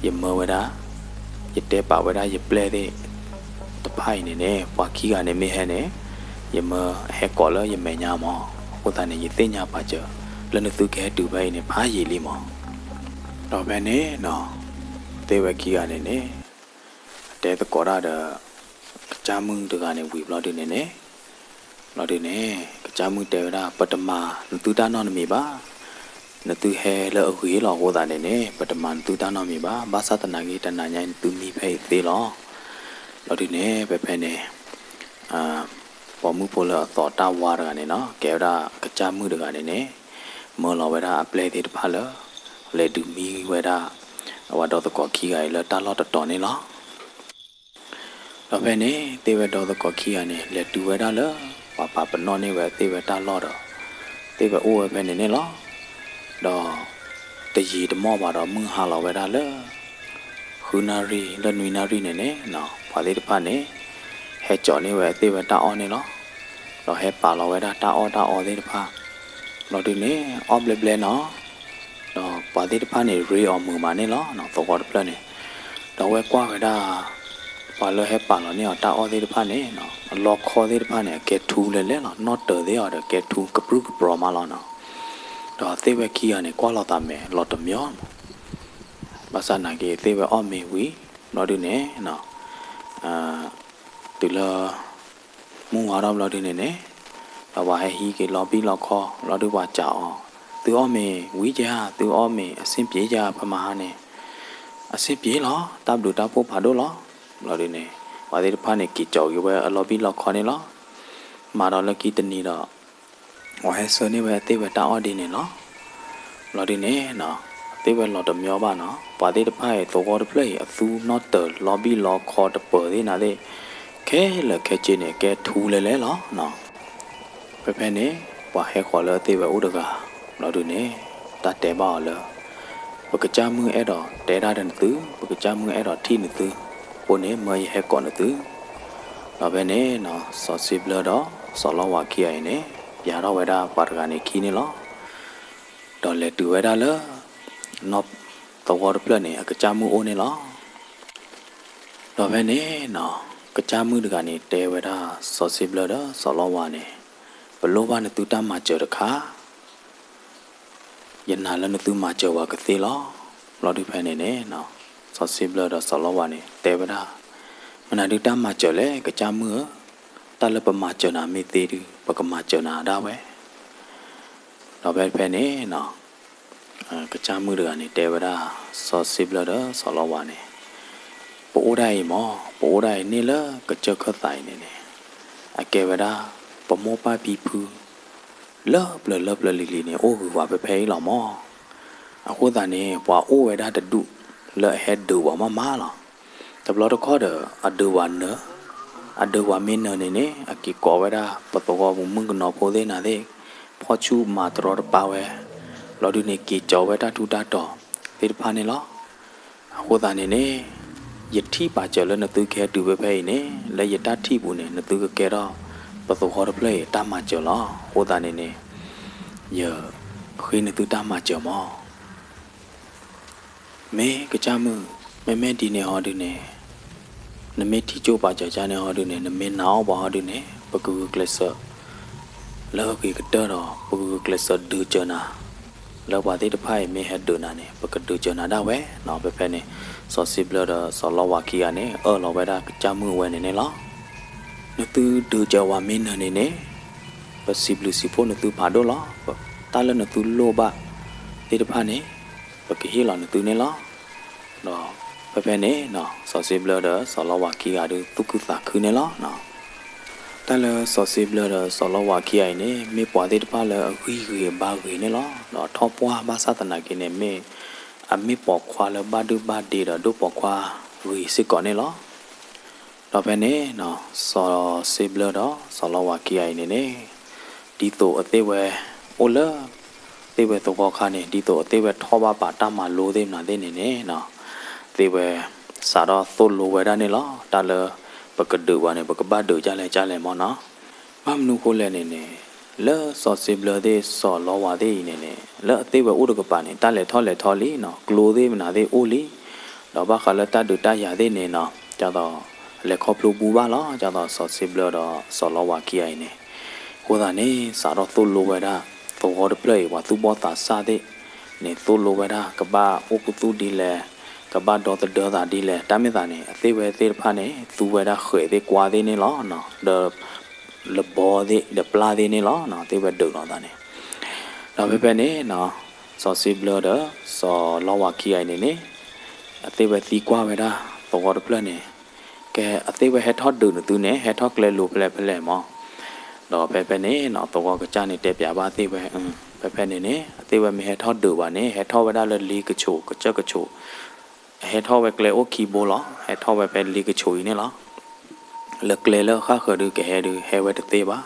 ယမၢဝဲဒၣ် ယတဲပာ်ဝဲဒၣ်ယပျဲၢ်သ့ၣ်တဖၣ်အံၤန့ၣ်န့ၣ် ပှၤခံဂၤန့ၣ်မ့ၢ်ဟဲန့ၣ် ယမၢဟဲကိးလၢယမဲာ်ညါမး. အဃိသတးန့ၣ် ယသ့ၣ်ညါပာ်စၢၤ လၢနသုကဟဲတုၤဖဲအံၤန့ၣ် ဖးယံာ်လံမး. ဒီးဖဲန့ၣ်နီၤ သ့ၣ်ဝဲခံဂၤန့ၣ်န့ၣ် အတဲသကိးတၢ်ဒီး ကစၢ်မုၣ်တဂၤန့ၣ် ဝံၤဘျီဒုန့ၣ်န့ၣ် ဘျီဒုန့ၣ် ကစၢ်မုၣ်တဲဝဲဒၣ် ပတမၤနသုတၢ်နီတမံၤဘၣ်. နသုဟဲလၢအဂ့ၤလီၤအဃိသတးန့ၣ်န့ၣ် ပတမၤနသုတၢ်နီတမံၤဘၣ်. ဘၣ်ဆၣ်သနာ်က့ တနၤညါအံၤ နသုမံဖဲအံၤသ့လီၤ. ဘျီဒုန့ၣ် ဖဲဖဲန့ၣ် ပိာ်မုၣ်ဖိလၢအသိးတၢ်ဝါတဂၤန့ၣ်နီၤ ကဲဝဲဒၣ်ကစၢ်မုၣ်တဂၤန့ၣ်န့ၣ် မၢလီၤဝဲဒၣ်အပျဲၢ်သ့ၣ်တဖၣ်လၢ လဲၤဒုးမံဝဲဒၣ် အဝဲဒီသကိးခံဂၤအံၤလၢတၢ်လီၢ်တတီၤန့ၣ်လီၤ. ဒီးဖဲန့ၣ် သ့ၣ်ဝဲဒီသကိးခံဂၤန့ၣ် လဲၤတုၤဝဲဒၣ်လၢ ပှၤပာ်ပနီၣ်န့ၢ်ဝဲသ့ၣ်ဝဲတၢ်လီၢ်ဒီး သ့ၣ်ဝဲအိၣ်ဝဲဖဲန့ၣ်န့ၣ်လီၤ. ဒီး တယံာ်တမီၢ်ဘၣ်ဒီး မုၢ်ဟါလီၤဝဲဒၣ်လၢ ဃုနၣ်ရံၣ် လၢနွံနၣ်ရံၣ်န့ၣ်န့ၣ် ပှၤသ့ၣ်တဖၣ်န့ၣ် ဟဲကၠီးန့ၢ်ဝဲသ့ၣ်ဝဲတၢ်အီၣ်န့ၣ်လီၤ. ဒီးဟဲပာ်လီၤဝဲဒၣ်တၢ်အီၣ်တၢ်အီသ့ၣ်တဖၣ် ဘျီဒုန့ၣ် အီၣ်ဘျဲဘျဲနီၤ ဒီးပှၤသ့ၣ်တဖၣ်န့ၣ် ရ့အီၤမုာ်မးန့ၣ်လီၤ သဝီတဖျၢၣ်န့ၣ်. ဒီးအဝဲကွၢ်ဝဲဒၣ် ပှၤလၢဟဲပာ်လီၤန့ၢ်အီၤတၢ်အီၣ်သ့ၣ်တဖၣ်န့ၣ် အလီခီသ့ၣ်တဖၣ်န့ၣ် အကဲထူလဲၤလဲၣ်လီၤ. နီၣ်တၢၤသ့ၣ်အီၤဒီးကဲထူကပြုၢ်ကပြီၤမးလီၤနီၤ. ဒီးသ့ၣ်ဝဲခံဂၤန့ၣ် ကွၢ်လိာ်သးမဲာ်လီၤတမံၤမး ဘၣ်ဆၣ်သနာ်က့ သ့ၣ်ဝဲအီၣ်မ့ၤဝံၤ ဘျီဒုန့ၣ် တုၤလၢ မုၢ်ဝါထီၣ်ဘျီဒုန့ၣ်န့ၣ် ဒီးပှၤဟဲဟံးက့ၤလီၤဘံၣ်လီၤခီ ဘျီဒုပှၤစံးအီၤ သုအီၣ်မ့ၤဝံၤဧါ, သုအီၣ်မ့ၤအဆင်ပြေဧါ ဖဲမဟါန့ၣ်. အဆင်ပြေလီၤ, တၢ်ဘျုးတၢ်ဖှိၣ်ဖးဒိၣ်လီၤ. ဘျီဒုန့ၣ် ပှၤသ့ၣ်တဖၣ်န့ၣ် က့ၤကၠီက့ၤဝဲအလီၤဘံၣ်လီၤခီန့ၣ်လီၤ. မၤဒီးလၢခံတနံၤဒီး အဝဲဟဲဆှၢန့ၢ်ဝဲအသ့ၣ်ဝဲတၢ်အီၣ်ဒ်န့ၣ်လီၤ. ဘျီဒုန့ၣ်နီၤ အသ့ၣ်ဝဲလီၤတမီဘၣ်နီၤ ပှၤသ့ၣ်တဖၣ်အံၤ သဝီတဖျၢၣ်အံၤ အသူနီၣ်တၢၤလီၤဘံၣ်လီၤခီတပၢၤသ့ၣ်နၤသ့ၣ် ခဲလၢာ်ခဲဆ့န့ၣ် ကဲထူလဲလဲလီၤနီၤ. ဖဲဖဲန့ၣ် ပှၤဟဲဃီၤလၢအသ့ၣ်ဝဲအိၣ်တဂၤ ဘျီဒုန့ၣ် တၢ်တဲဘၣ်အီၤလၢ ပကစၢ်မုၣ်အဲၣ်ဒိးတဲတၢ်ဒီးနသု, ပကစၢ်မုၣ်အဲၣ်ဒိးထံၣ်နသု, အဃိန့ၣ် မၢယဟဲကိးနသု. ဒီးဖဲန့ၣ်နီၤ စီၤစ့ဘျၢဒီးစီၤလီဝၤခံဂၤအံၤန့ၣ် ပျးထီၣ်ဝဲဒၣ်ပှၤတဂၤန့ၣ်ခံန့ၣ်လီၤ. ဒီးလဲၤတုၤဝဲဒၣ်လၢ နီၢ်သဝီတဖျၢၣ်န့ၣ် အကစၢ်မုၣ်အိၣ်န့ၣ်လီၤ. ဒီးဖဲန့ၣ်နီၤ ကစၢ်မုၣ်တဂၤန့ၣ် တဲဝဲဒၣ်စီၤစ့ဘျၢဒီးစီၤလီဝၤန့ၣ်, ပလိၣ်ဘၣ်နသုတၢ်မၤစၢၤတခါ ယနာ်လၢနသုမၤစၢၤဝဲကသ့လီၤ. ဘျီဒုဖဲန့ၣ်န့ၣ်နီၤ စီၤစ့ဘျၢဒီးစီၤလီဝၤန့ၣ် တဲဝဲဒၣ်, မနုၤဒုတၢ်မၤစၢၤလဲၣ် ကစၢ်မုၣ်ဧၢ, တၢ်လၢပမၤစၢၤနၤမ့ၢ်သ့ဒု ပကမၤစၢၤနၤဒၣ်ဝဲ. ဒီးဖဲဖဲန့ၣ်နီၤ ကစၢ်မုၣ်တဂၤန့ၣ် တဲဝဲဒၣ်စီၤစ့ဘျၢဒီးစီၤလီဝၤန့ၣ်, ပအိၣ်ဒၣ်အံၤမၢ်, ပအိၣ်ဒၣ်အံၤန့ၣ်လၢကစၢၢ်ခၢၣ်သးအံၤန့ၣ်န့ၣ်, အကဲဝဲဒၣ် ပမိၢ်ပၢ်ဖံဖု လၢပျၢၤလၢပျၢၤလံၤလံၤန့ၣ် အိၣ်ဂုၤဝဲဖဲဖဲအံၤလီၤမၢ်. အဃိသတးန့ၣ် ပှၤအိၣ်ဝဲဒၣ်တဒူၣ်လၢအဟဲဒုးပှၤမးမးလီၤ. တဘျီတခီၣ်ဒီး အဒုးပှၤနၢၤ, အဒုးပှၤမ့ၢ်နၢၤန့ၣ်န့ၣ် အက့ၤကိးဝဲဒၣ်ပသဝီပူၤမုၣ်ကနီၤဖိသ့ၣ်နၤသ့ၣ်, ဖီၣ်ဆူၣ်မၤတရီတပါဝဲ, ဘျီဒုန့ၣ် က့ၤကၠီၤဝဲတၢ်ထူးတၢ်တီၤသ့ၣ်တဖၣ်န့ၣ်လီၤ. အဃိသတးန့ၣ်န့ၣ် ယထံၣ်ပာ်စၢၤလၢနသုကဟဲတုၤဖဲဖဲအံၤန့ၣ် လၢယတၢ်ထံၣ်ပူၤန့ၣ် နသုကကဲထီၣ်ပသဝီတဖျၢၣ်အံၤတၢ်မၤစၢၤလီၤ. အဃိသတးန့ၣ်န့ၣ် ယဃ့နသုတၢ်မၤစၢၤမၢ်. မ့ၢ်ကစၢ်မုၣ်, မ့မ့ၢ်ဒ်န့ၣ်ဟီဒုန့ၣ်, နမ့ၢ်ထံၣ်ကၠိပာ်စၢၤကၢ်န့ၣ်ဟီဒုန့ၣ်, နမ့ၢ်နာ်အီၣ်ပှၤဟီဒုန့ၣ်, ပကဂုာ်ကျဲးစၢး လၢအဂ့ၤကတၢၢ်ဒီး ပကဂုာ်ကျဲးစၢးဒုးစၢၤနၤ, လၢပှၤသ့ၣ်တဖၣ်အံၤမ့ၢ်ဟဲဒုးနၤန့ၣ် ပကဒုးစၢၤနၤဒၣ်ဝဲနီၤ. ဖဲဖဲန့ၣ် စီၤစ့ဘျၢဒီးစီၤလီဝၤခံဂၤန့ၣ် အၢၣ်လီၤဝဲဒၣ်ကစၢ်မုၣ်ဝဲန့ၣ်န့ၣ်လီၤ. နသုဒုးစၢၤဝဲမ့ၢ်နၢၤန့ၣ်န့ၣ်, ပစံးဘျုးစံးဖှိၣ်နသုဖးဒိၣ်လီၤ. တၢ်လၢနသုလိၣ်ဘၣ်သ့ၣ်တဖၣ်န့ၣ် ပကဟ့ၣ်လီၤနသုန့ၣ်လီၤ. ဒီးဖဲဖဲန့ၣ်နီၤ စီၤစ့ဘျၢဒီးစီၤလီဝၤခံဂၤဒုး သူၣ်ခုသးခုန့ၣ်လီၤနီၤ. တၢ်လၢစီၤစ့ဘျၢဒီးစီၤလီဝၤခံဂၤအံၤန့ၣ် မ့ၢ်ပှၤသ့ၣ်တဖၣ်လၢအဂံၢ်ဂ့ၤဘါဂ့ၤန့ၣ်လီၤ. ဒီးထီၣ်ပှၢ်ဘၣ်ဆၣ်သနာ်က့န့ၣ် မ့ၢ်အမ့ၢ်ပိာ်ခွါလၢဘၣ်ဒုၣ်ဘၣ်ဒ့ဒီး ဒိၣ်ပိာ်ခွါဂ့ၤစ့ၢ်ကီးန့ၣ်လီၤ. ဒီးဖဲန့ၣ်နီၤ စီၤစ့ဘျၢဒီးစီၤလီဝၤခံဂၤအံၤန့ၣ်န့ၣ် ဒ်သိးအသ့ၣ်ဝဲအိၣ်လၢ သ့ၣ်ဝဲသဝီခါန့ၣ် ဒ်သိးအသ့ၣ်ဝဲထီၣ်ဘၣ်ပာ်တၢ်မၤလိသ့ၣ်မနုၤသ့ၣ်န့ၣ်န့ၣ်နီၤ သ့ၣ်ဝဲစးထီၣ်သိၣ်လိဝဲဒၣ်န့ၣ်လီၤ. တၢ်လၢပကဒုးပှၤန့ၣ် ပကဘၣ်ဒုးကၢ်လဲၣ်ကၢ်လဲၣ်မၢ်နီၤ. ဘၣ်မနုၤဃိလဲၣ်န့ၣ်န့ၣ် လၢစီၤစ့ဘျၢသ့ၣ်စီၤလီဝၤသ့ၣ်အံၤန့ၣ်န့ၣ် လၢအသ့ၣ်ဝဲအိၣ်တကပၤန့ၣ် တၢ်လဲၤထီၣ်လဲၤထီလံနီၤ ကျိသ့ၣ်မနုၤသ့ၣ်အိၣ်လံ ဒီးဘၣ်ဃးလၢတၢ်ဒုးတၢ်ယၤသ့ၣ်န့ၣ်နီၤ ဒ်သိး လဲၤခီဖျိဘူးဘၣ်လီၤ ဒ်သိးစီၤစ့ဘျၢဒီးစီၤလီဝၤခံဂၤအံၤန့ၣ်. အဃိသတးန့ၣ် စးထီၣ်သိၣ်လိဝဲဒၣ် သဝီတဖျၢၣ်အံၤ ပှၤသူၣ်ဘီၣ်သးစၢ်သ့ၣ်န့ၣ် သိၣ်လိဝဲဒၣ် ကဘၣ်အိၣ်ခူသူၣ်ဒ်လဲၣ်, ကဘၣ်ဒီသဒၢသးဒ်လဲၣ်. တၢ်မ့ၢ်သးန့ၣ် အသ့ၣ်ဝဲသ့ၣ်တဖၣ်န့ၣ် သူဝဲဒၣ်ဃဲၤသ့ၣ်ကွါသ့ၣ်န့ၣ်လီၤ. ဒီး လဘီသ့ၣ်ဒီးပျၢ်သ့ၣ်န့ၣ်လီၤ သ့ၣ်ဝဲဒုးလိာ်သးန့ၣ်. ဒီးဖဲဖဲန့ၣ်နီၤ စီၤစ့ဘျၢဒီးစီၤလီဝၤခံဂၤအံၤန့ၣ်န့ၣ် အသ့ၣ်ဝဲသံကွၢ်ဝဲဒၣ် သဝီတဖျၢၣ်န့ၣ် ကဲ အသ့ၣ်ဝဲဟဲထီၣ်ဒုးနသုန့ၣ် ဟဲထီၣ်ကျဲလိၤဖဲလဲၣ်ဖဲလဲၣ်မၢ်. ဒီးဖဲဖဲန့ၣ်နီၤ သဝီကစၢ်န့ၣ်တဲပျးဘၣ်သ့ၣ်ဝဲ ဖဲဖဲန့ၣ်န့ၣ် အသ့ၣ်ဝဲမ့ၢ်ဟဲထီၣ်ဒုးဘၣ်န့ၣ် ဟဲထီၣ်ဝဲဒၣ်လၢလ့ကဆိး ကစၢၢ်ကဆိး ဟဲထီၣ်ဝဲကျဲအိၣ်ခံဘိလီၤ. ဟဲထီၣ်ဝဲဖဲလ့ကဆိးအံၤန့ၣ်လီၤ. လၢကျဲလၢအဃၣ်ဃၢၤဒုးကဟဲဒုး ဟဲဝဲတသ့ဘၣ်.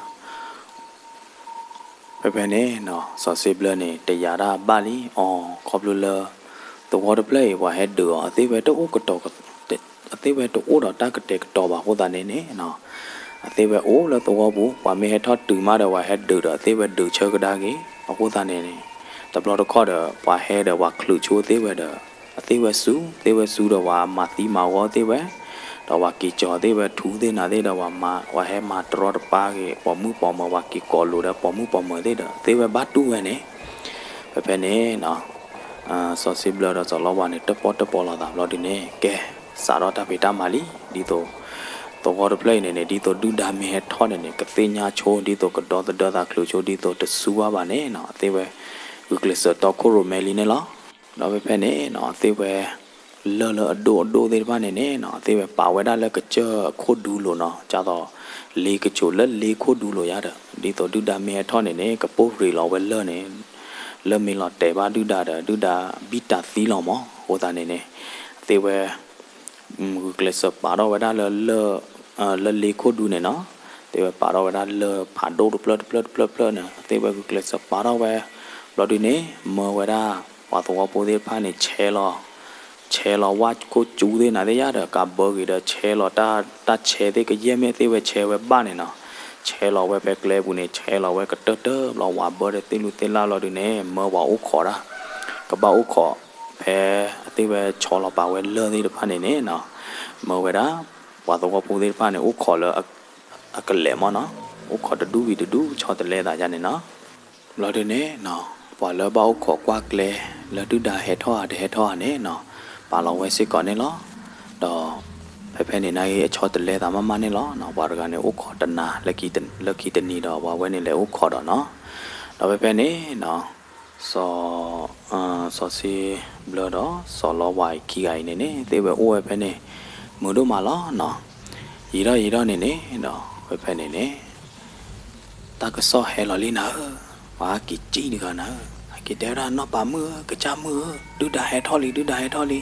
ဖဲဖဲန့ၣ်နီၤ စီၤစ့ဘျၢန့ၣ် တယာ်ဒၣ်ဘၣ်လံအီၤ ခီဖျိလၢ သဝီတဖျၢၣ်အံၤ ပှၤဟဲဒုးအီၤ အသ့ၣ်ဝဲတအိၣ်ကတီၤ အသ့ၣ်ဝဲတအိၣ်ဒီးတၢ်ကတဲာ်ကတီၤဘၣ်အဃိသတးန့ၣ်န့ၣ်နီၤ အသ့ၣ်ဝဲအိၣ်လၢသဝီပူၤ ပှၤမ့ၢ်ဟဲထီၣ်တုၤမးဒီး ပှၤဟဲဒုးဒီး အသ့ၣ်ဝဲဒုးဆၢကဒါက့ၤ အဃိသတးန့ၣ်န့ၣ် တဘျီတခီၣ်ဒီး ပှၤဟဲဒီးပှၤချုးဆိသ့ၣ်ဝဲဒီး အသ့ၣ်ဝဲစူၤ သ့ၣ်ဝဲစူၤဒီး ပှၤမၤသံမၤဝီသ့ၣ်ဝဲ ဒီးပှၤက့ၤကၠီၤသ့ၣ်ဝဲထူသ့ၣ်နၤသ့ၣ်ဒီး ပှၤမၤ ပှၤဟဲမၤတရီတပါက့ၤ ပိာ်မုၣ်ပိာ်မၢၤ ပှၤက့ၤကိးလိာ်ဒီးပိာ်မုၣ်ပိာ်မၢၤသ့ၣ်ဒီး သ့ၣ်ဝဲဘၣ်တူၢ်ဝဲန့ၣ် ဖဲဖဲန့ၣ်နီၤ စီၤစ့ဘျၢဒီးစီၤလီဝၤန့ၣ် တၢၣ်ပီၣ်တၢၣ်ပီလိာ်သးဘျီဒုန့ၣ် ကဲ စးထီၣ်တၢ်ဖံးတၢ်မၤလံ ဒ်သိး သဝီတဖျၢၣ်အံၤန့ၣ်န့ၣ် ဒ်သိးဒုၣ်ဒါမ့ၢ်ဟဲထီၣ်န့ၣ်န့ၣ် ကသ့ၣ်ညါဆိ ဒ်သိးကဒီသဒၢသးချုးဆိ ဒ်သိးတစူၤဘၣ်ဘၣ်န့ၣ်နီၤ အသ့ၣ်ဝဲ ဂုာ်ကျဲးစၢးတီခိၣ်ရိၣ်မဲလံန့ၣ်လီၤ. ဒီးဖဲဖဲန့ၣ်နီၤ အသ့ၣ်ဝဲ လၢၢ်လၢအဒိၣ်အဒိၣ်သ့ၣ်တဖၣ်န့ၣ်န့ၣ်နီၤ အသ့ၣ်ဝဲပာ်ဝဲဒၣ်လၢကစၢၢ်အခိၣ်ဒူလိၤနီၤ ဒ်သိး လ့ကဆိးလၢလ့ခိၣ်ဒူလိာ်ယါဒီး ဒ်သိးဒုၣ်ဒါမ့ၢ်ဟဲထီၣ်န့ၣ်န့ၣ် ကပိၢ်ရ့ၣ်လီၤဝဲလၢၢ်န့ၣ် လၢၢ်မ့ၢ်လီၤတဲာ်ဘၣ်ဒုၣ်ဒါဒီး ဒုၣ်ဒါဘံၣ်တၢ်သံလီၤမး. အဃိသတးန့ၣ်န့ၣ် သ့ၣ်ဝဲ ဂုာ်ကျဲးစၢးပာ်ထီၣ်ဝဲဒၣ်လၢလၢၢ် လၢလ့ခိၣ်ဒူန့ၣ်နီၤ, သ့ၣ်ဝဲပာ်ထီၣ်ဝဲဒၣ်လၢၢ်ဖးဒိၣ်တဖျၢၣ်တဖျၢၣ်တဖျၢၣ်တဖျၢၣ်န့ၣ် သ့ၣ်ဝဲဂုာ်ကျဲးစၢးပာ်ထီၣ်ဝဲ ဘျီဒုန့ၣ် မၢဝဲဒၣ် ပှၤသဝီဖိသ့ၣ်တဖၣ်န့ၣ် ဆဲးလီၤ ဆဲးလီၤဝၣ်ခိၣ်ကူသ့ၣ်နၤသ့ၣ်ယါဒီး ကးဘၢဂ့ၤဒီး ဆဲးလီၤတၢ် တၢ်ဆဲးသ့ၣ်ကယဲၢ်မ့ၢ်သ့ၣ်ဝဲဆဲးဝဲဘၣ်န့ၣ်နီၤ, ဆဲးလီၤဝဲဖဲကျဲပူၤန့ၣ် ဆဲးလီၤဝဲကတၢၢ်တၢၢ် ဘျီဝးဘၢဒီးသ့ၣ်လူသ့ၣ်လၢ် ဘျီဒုန့ၣ် မၢပှၤအိၣ်ခိးတၢ် ကဘၣ်အိၣ်ခိး ဖဲအသ့ၣ်ဝဲဆီလီၤပာ်ဝဲလၢၢ်သ့ၣ်တဖၣ်န့ၣ်န့ၣ်နီၤ, မၢဝဲဒၣ် ပှၤသဝီဖိသ့ၣ်တဖၣ်န့ၣ် အိၣ်ခိးလၢ အကလဲာ်မးနီၤ, အိၣ်ခိးတဒူၣ်ဝံၤတဒူၣ် ဆီတလဲသးယါန့ၣ်နီၤ. ဘျီဒုန့ၣ်နီၤ ပှၤလၢဘၣ်အိၣ်ခိးကွၢ်ကျဲ လၢဒုၣ်ဒါဟဲထီၣ်ဧါတဟဲထီၣ်ဧါန့ၣ်နီၤ ပာ်လီၤဝဲစ့ၢ်ကီးန့ၣ်လီၤ. ဒီး ဖဲဖဲန့ၣ်နာ်က့ အဆီတလဲသးမးမးန့ၣ်လီၤ. ပှၤတဂၤန့ၣ်အိၣ်ခိးတနၤ လၢခံတနံၤဒီး ပှၤဝဲန့ၣ်လဲၤအိၣ်ခိးဒီးနီၤ. ဒီးဖဲဖဲန့ၣ်နီၤ စီၤ စီၤစ့ဘျၢဒီး စီၤလီဝၤခံဂၤအံၤန့ၣ်န့ၣ် သ့ၣ်ဝဲအိၣ်ဝဲဖဲန့ၣ် မုာ်ဒိၣ်မးလီၤနီၤ. ယံာ်ထီၣ်ယံာ်ထီၣ်န့ၣ်န့ၣ်ဒီး ဖဲဖဲန့ၣ်န့ၣ် တၢ်ကစီၣ်ဟဲလီၤလံနၤဧၢ, ပှၤဟဲက့ၤစံၣ်တဂၤနၤဧၢ, ဟဲက့ၤတဲဝဲဒၣ် နီၢ်ပၤမုၣ်ဧၢ, ကစၢ်မုၣ်ဧၢ, ဒုၣ်ဒါဟဲထီၣ်လံ ဒုၣ်ဒါဟဲထီၣ်လံ.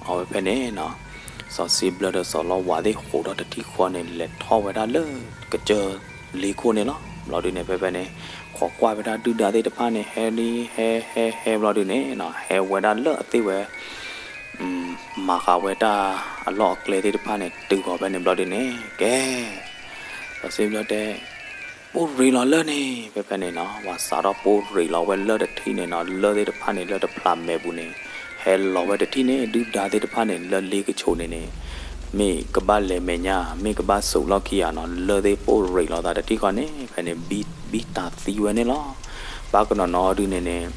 အဝဲဖဲန့ၣ်နီၤ စီၤစ့ဘျၢဒီးစီၤလီဝၤသ့ၣ်ဃိးထီၣ်တထံၣ်ဃီန့ၣ် လဲၤထီၣ်ဝဲဒၣ်လၢ ကစၢၢ်လ့ခိၣ်န့ၣ်လီၤ. ဘျီဒုန့ၣ် ဖဲဖဲန့ၣ် ခိးကွၢ်ဝဲဒၣ်ဒုၣ်ဒါသ့ၣ်တဖၣ်န့ၣ် ဟဲလံ ဟဲဟဲဟဲဘျီဒုန့ၣ်နီၤ ဟဲဝဲဒၣ်လၢအသ့ၣ်ဝဲ မၤဃာ်ဝဲတၢ်အလီၢ်အကျဲသ့ၣ်တဖၣ်န့ၣ် တုၤဃီၤဖဲန့ၣ်ဘျီဒုန့ၣ် ကဲ စီၤစ့ဘျၢတဲ ပိၢ်ရ့ၣ်လီၤလၢၢ်န့ၣ် ဖဲဖဲန့ၣ်နီၤ ပှၤစးထီၣ်ပိၢ်ရ့ၣ်လီၤဝဲလၢၢ်တထံၣ်န့ၣ်နီၤ လၢၢ်သ့ၣ်တဖၣ်န့ၣ် လၢတဖျးမဲာ်ပူၤန့ၣ် ဟဲလီၤဝဲတထံၣ်န့ၣ် ဒုၣ်ဒါသ့ၣ်တဖၣ်န့ၣ် လၢလ့ကဆိးန့ၣ်န့ၣ် မ့ၢ်ကဘၣ်လဲၤမဲာ်ညါ မ့ၢ်ကဘၣ်စိာ်လီၢ်ခံဂၤနီၤ လၢၢ်သ့ၣ်ပိၢ်ရ့ၣ်လီၤသးတထံၣ်ဃီန့ၣ် ဖဲန့ၣ် ဘံၣ်တၢ်သံဝဲန့ၣ်လီၤ. ဘၣ်ကနီၤနီၤဒုန့ၣ်န့ၣ်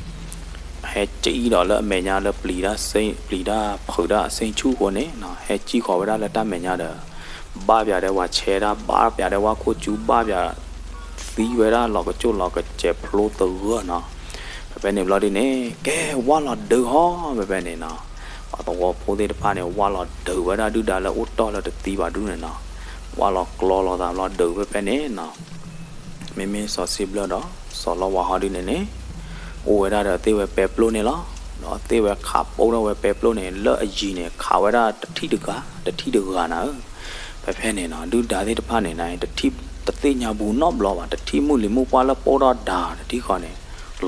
ဟဲစံၣ်ဒီးလၢအမဲာ်ညါလၢပျံၤတၢ် ပျံၤတၢ်ဖုးတၢ်အဆ့ၣ်ဆူၣ်အဃိန့ၣ်နီၤ ဟဲစံၣ်ဃီၤဝဲဒၣ်လၢတၢ်မဲာ်ညါဒီး ဘၣ်ပၠးဒီးဝၤဆဲးတၢ် ဘၣ်ပၠးဒီးဝၤခိၣ်ကူ ဘၣ်ပၠး သံဝဲဒၣ်လီၤကစိၣ်လီၤကစဲးဖျိသဂၢၢ်နီၤ. ဖဲဖဲန့ၣ်ဘျီဒုန့ၣ် ကဲဝၢ်လီၤဒုးဟီ ဖဲဖဲန့ၣ်နီၤ ပှၤသဝီဖိသ့ၣ်တဖၣ်န့ၣ် ဝၢ်လီၤဒုးဝဲဒၣ်ဒုၣ်ဒါလၢအိၣ်တီၢ်လၢတသံဘၣ်ဒုန့ၣ်နီၤ ဝၢ်လီၤကျီလီၤသးဘျီဒုးဖဲဖဲန့ၣ်နီၤ မ့မ့ၢ်စီၤစ့ဘျၢဒီး စီၤလီဝၤဟီဒုန့ၣ်န့ၣ် အိၣ်ဝဲဒၣ်ဒီးသ့ၣ်ဝဲပဲပျိၣ်န့ၣ်လီၤ. ဒီးသ့ၣ်ဝဲခးပိၢ်ထီၣ်ဝဲပဲပျိၣ်န့ၣ် လၢအယံၤန့ၣ် ခးဝဲဒၣ်တထံၣ်တဂၤ တထံၣ်တဂၤနၤဧၢ. ဖဲဖဲန့ၣ်နီၤ ဒုၣ်ဒါသ့ၣ်တဖၣ်န့ၣ် တထံၣ်တသ့ၣ်ညါဘူးနီတဘျီဘၣ် တထံၣ်မုၢ်လံၤမုၢ်ပှၢ်လၢပိၢ်ထီၣ်ဒၣ်တထံၣ်ဃီန့ၣ်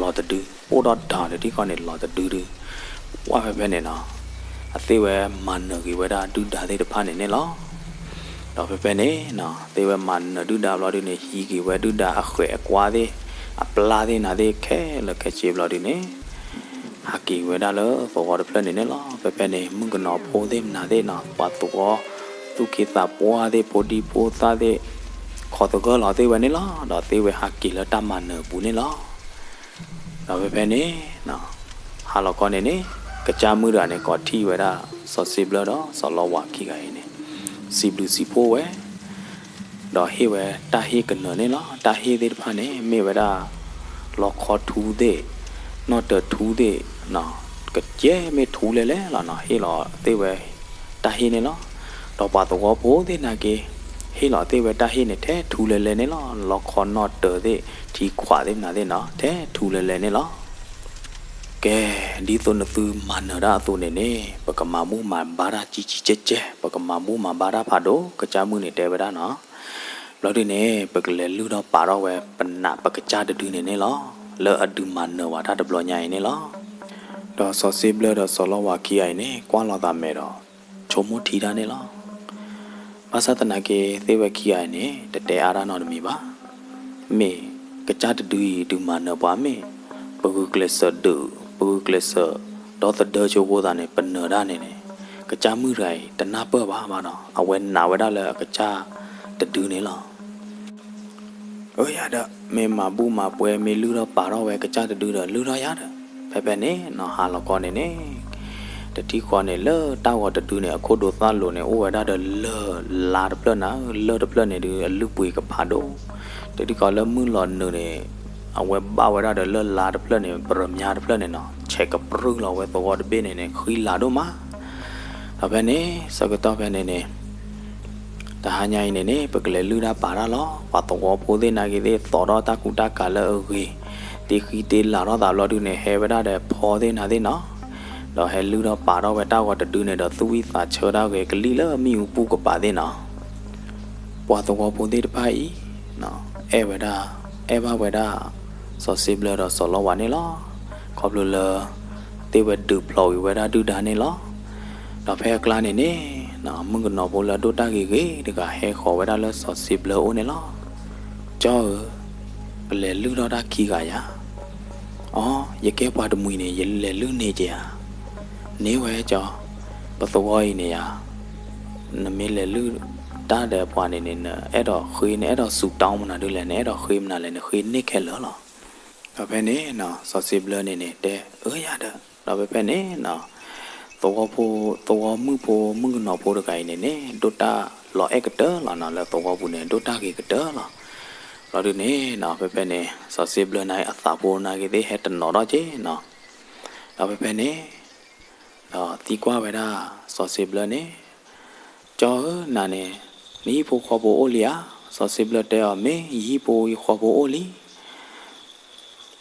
လီၤတဒု ပိၢ်ထီၣ်ဒၣ်တထံၣ်ဃီန့ၣ် လီၤတဒုဒု ဝၢ်ဖဲဖဲန့ၣ်နီၤ အသ့ၣ်ဝဲမၤနၢၤက့ၤဝဲဒၣ်ဒုၣ်ဒါသ့ၣ်တဖၣ်န့ၣ်န့ၣ်လီၤ. ဒီးဖဲဖဲန့ၣ်နီၤ သ့ၣ်ဝဲမၤနၢၤဒုၣ်ဒါဘျီဒုန့ၣ် ဟံးက့ၤဝဲဒုၣ်ဒါအဃဲးအကွါသ့ၣ် အပျၢ်သ့ၣ်နၤသ့ၣ်ခဲလၢာ်ခဲဆ့ဘျီဒုန့ၣ် ဟးက့ၤဝဲဒၣ်လၢသဝီတဖျၢၣ်န့ၣ်န့ၣ်လီၤ. ဖဲဖဲန့ၣ် မုၣ်ကနီၤဖိသ့ၣ်မနုၤသ့ၣ်နီၤ ပှၤသဝီ သူၣ်က့သးပှၢ်သ့ၣ် ဖိဒံဖိသၣ်သ့ၣ် ခိးသဂၢၢ်လီၤသ့ၣ်ဝဲန့ၣ်လီၤ. ဒီးသ့ၣ်ဝဲဟးက့ၤလၢတၢ်မၤနၢၤအပူၤန့ၣ်လီၤ. ဒီးဖဲဖဲန့ၣ် ဟါလီၤခီန့ၣ်န့ၣ် ကစၢ်မုၣ်တဂၤန့ၣ် ကိးထီၣ်ဝဲဒၣ် စီၤစ့ဘျၢဒီးစီၤလီဝၤခံဂၤအံၤန့ၣ် စံးဘျုးစံးဖှိၣ်ဝဲ ဒီးဟ့ၣ်ဝဲတၢ်ဟ့ၣ်ကနၢၤန့ၣ်လီၤ. တၢ်ဟ့ၣ်သ့ၣ်တဖၣ်န့ၣ် မ့ၢ်ဝဲဒၣ် လီခီထူသ့ၣ် နီၣ်တၢၤထူသ့ၣ် ကကဲမ့ၢ်ထူလဲၤလဲၤလီၤနီၤ ဟ့ၣ်လီၤသ့ၣ်ဝဲ တၢ်ဟ့ၣ်န့ၣ်လီၤ. ဒီးပှၤသဝီဖိသ့ၣ်နာ်က့ ဟ့ၣ်လီၤသ့ၣ်ဝဲတၢ်ဟ့ၣ်န့ၣ် ထဲထူလဲၤလဲၤန့ၣ်လီၤ. လီခီနီၣ်တၢၤသ့ၣ် ထံခွးသ့ၣ်မနုၤသ့ၣ်နီၤ ထဲထူလဲၤလဲၤန့ၣ်လီၤ. ကဲ ဒ်သိးနသုမၤနၢၤတၢ်အသိးန့ၣ်န့ၣ် ပကမၤဘူၣ်မၤဘါတၢ်ကံကံကဲကဲ ပကမၤဘူၣ်မၤဘါတၢ်ဖးဒိၣ် ကစၢ်မုၣ်န့ၣ်တဲဝဲဒၣ်နီၤ. ဘျီဒုန့ၣ် ပကလဲၤလုၢ်ထီၣ်ပာ်ထီၣ်ဝဲ ပနာ်ပကစၢ်တဒုန့ၣ်န့ၣ်လီၤ. လၢအဒုးမၤနၢၤဝဲတၢ်တဘျီညါအံၤန့ၣ်လီၤ. ဒီးစီၤစ့ဘျၢဒီးစီၤလီဝၤခံဂၤအံၤန့ၣ် ကွၢ်လိာ်သးမဲာ်ဒီး ဆိကမိၣ်ထံတၢ်န့ၣ်လီၤ. ဘၣ်ဆၣ်သနာ်က့ သ့ၣ်ဝဲခံဂၤအံၤန့ၣ် တတဲအါတၢ်နီတမံၤဘၣ်. မ့ၢ်ကစၢ်တဒုအံၤ ဒုးမၤနၢၤပှၤမ့ၢ် ပဂုာ်ကျဲးစၢးဒုး ပဂုာ်ကျဲးစၢး ဒီသဒၢဆိဃိသးန့ၣ် ပနၢၤတၢ်န့ၣ်န့ၣ် ကစၢ်မုၣ်တဂၤအံၤ တနၢ်ပၢၢ်ဘၣ်ဘၣ်ဒီး အဝဲနာ်ဝဲဒၣ်လၢအကစၢ်တဒုန့ၣ်လီၤ. အၢ ယၤဒီး မ့ၢ်မၤဘူၣ်မၤပှဲၤ မ့ၢ်လုၢ်ထီၣ်ပာ်ထီၣ်ဝဲကစၢ်တဒုဒီး လုၢ်ထီၣ်ယၤဒီး ဖဲဖဲန့ၣ်နီၤ ဟါလီၤခီန့ၣ်န့ၣ် တထံၣ်ဃီန့ၣ် လၢတၢ်ဂီၤတဒုန့ၣ် အခိၣ်ဒိးသၣ်လိၤန့ၣ် အိၣ်ဝဲဒၣ်ဒီးလၢၢ်လါတဖျၢၣ်နၤ လၢၢ်တဖျၢၣ်န့ၣ်ဒုး အလုၢ်ပှ့ၤကဖးဒိၣ် တထံၣ်ဃီလၢမုၢ်လီၤနုာ်န့ၣ် အဝဲဘၣ်ဝဲဒၣ်ဒီးလၢၢ်လါတဖျၢၣ်န့ၣ် ပရမါတဖျၢၣ်န့ၣ်နီၤ ဆဲးကပြုၢ်လီၤဝဲသဝီတဘ့ၣ်န့ၣ်န့ၣ် ဃံလၤဒိၣ်မး ဒီးဖဲန့ၣ် ဆၢကတီၢ်ဖဲန့ၣ်န့ၣ် တဟါညါအံၤန့ၣ်န့ၣ် ပကလဲၤလုၢ်တၢ်ပာ်တၢ်လီၤ. ပှၤသဝီဖိသ့ၣ်နာ်က့သ့ၣ် သိးထီၣ်တၢ်ကူတၢ်ကၤလၢအဂ့ၤ, တ့ဃံတ့လၤထီၣ်သးဘျီဒုန့ၣ် ဟဲဝဲဒၣ်ဒီးဖီသ့ၣ်နၤသ့ၣ်နီၤ, ဒီးဟဲလုၢ်ထီၣ်ပာ်ထီၣ်ဝဲတၢ်ဂီၤတဒုန့ၣ်ဒီး သူၣ်ဝံၣ်သးဆၢတၢ်ဂဲၤကလံၣ်လၢမ့ၣ်အူပူၤကပၤသ့ၣ်နီၤ. ပှၤသဝီဖိသ့ၣ်တဖၣ်အံၤ အဲၣ်ဝဲဒၣ်, အဲၣ်ဘၣ်ဝဲဒၣ် စီၤစ့ဘျၢဒီးစီၤလီဝါန့ၣ်လီၤ. ခီဖျိလၢ သ့ၣ်ဝဲဒုးဖျိးဝံၤဝဲဒၣ်ဒုၣ်ဒါန့ၣ်လီၤ. ဒီးဖဲအကျါန့ၣ်န့ၣ် မုၣ်ကနီၤဖိလၢအဒိၣ်တၢ်ဂ့ၤဂ့ၤတဂၤ ဟဲဃီၤဝဲဒၣ်လၢစီၤစ့ဘျၢအအိၣ်န့ၣ်လီၤ. ကၠီဧၢ, ပလဲၤလုၢ်ထီၣ်တၢ်ခံဂၤယၤ. အိ, ယကဲပှၤတမှံၤန့ၣ် ယလဲၤလုၢ်န့ၢ်က့ၤဧါ. န့ၢ်ဝဲကၠီ, ပသဝီအံၤန့ၣ်ယၤ နမ့ၢ်လဲၤလုၢ်တၢ်ဒီးပှၤန့ၣ်န့ၣ် နအဲၣ်ဒိးဃ့ နအဲၣ်ဒိးစူးတၢ်မနုၤဒ်လဲၣ်, နအဲၣ်ဒိးဃ့မနုၤလဲၣ်, နဃ့န့ၢ်ခဲလၢာ်လီၤ. ဒီးဖဲန့ၣ် စီၤစ့ဘျၢန့ၣ်န့ၣ် တဲအၢယၤဒီး, ဒီးဖဲဖဲန့ၣ် သဝီဖိ, သဝီမုၣ်ဖိ မုၣ်ကနီၤဖိတဂၤအံၤန့ၣ်န့ၣ် ဒိၣ်တၢ်လီၤအဲၣ်ကတၢၢ်လီၤနီၤ, လၢသဝီပူၤန့ၣ် ဒိၣ်တၢ်ဂ့ၤကတၢၢ်လီၤ. ဘျီဒုန့ၣ်နီၤ ဖဲဖဲန့ၣ် စီၤစ့ဘျၢန့ၣ် အသးဖိနာ်က့သ့ၣ် ဟဲတနီၤထီၣ်က့နီၤ. ဒီးဖဲဖဲန့ၣ် ဒီးသံကွၢ်ဝဲဒၣ် စီၤစ့ဘျၢန့ၣ်, ကၠီဧၢ, နၤန့ၣ် နဟံၣ်ဖိဃီဖိအိၣ်လံဧါ. စီၤစ့ဘျၢတဲအီၤ, မ့ၢ်ယဟံၣ်ဖိယဃီဖိအိၣ်လံ.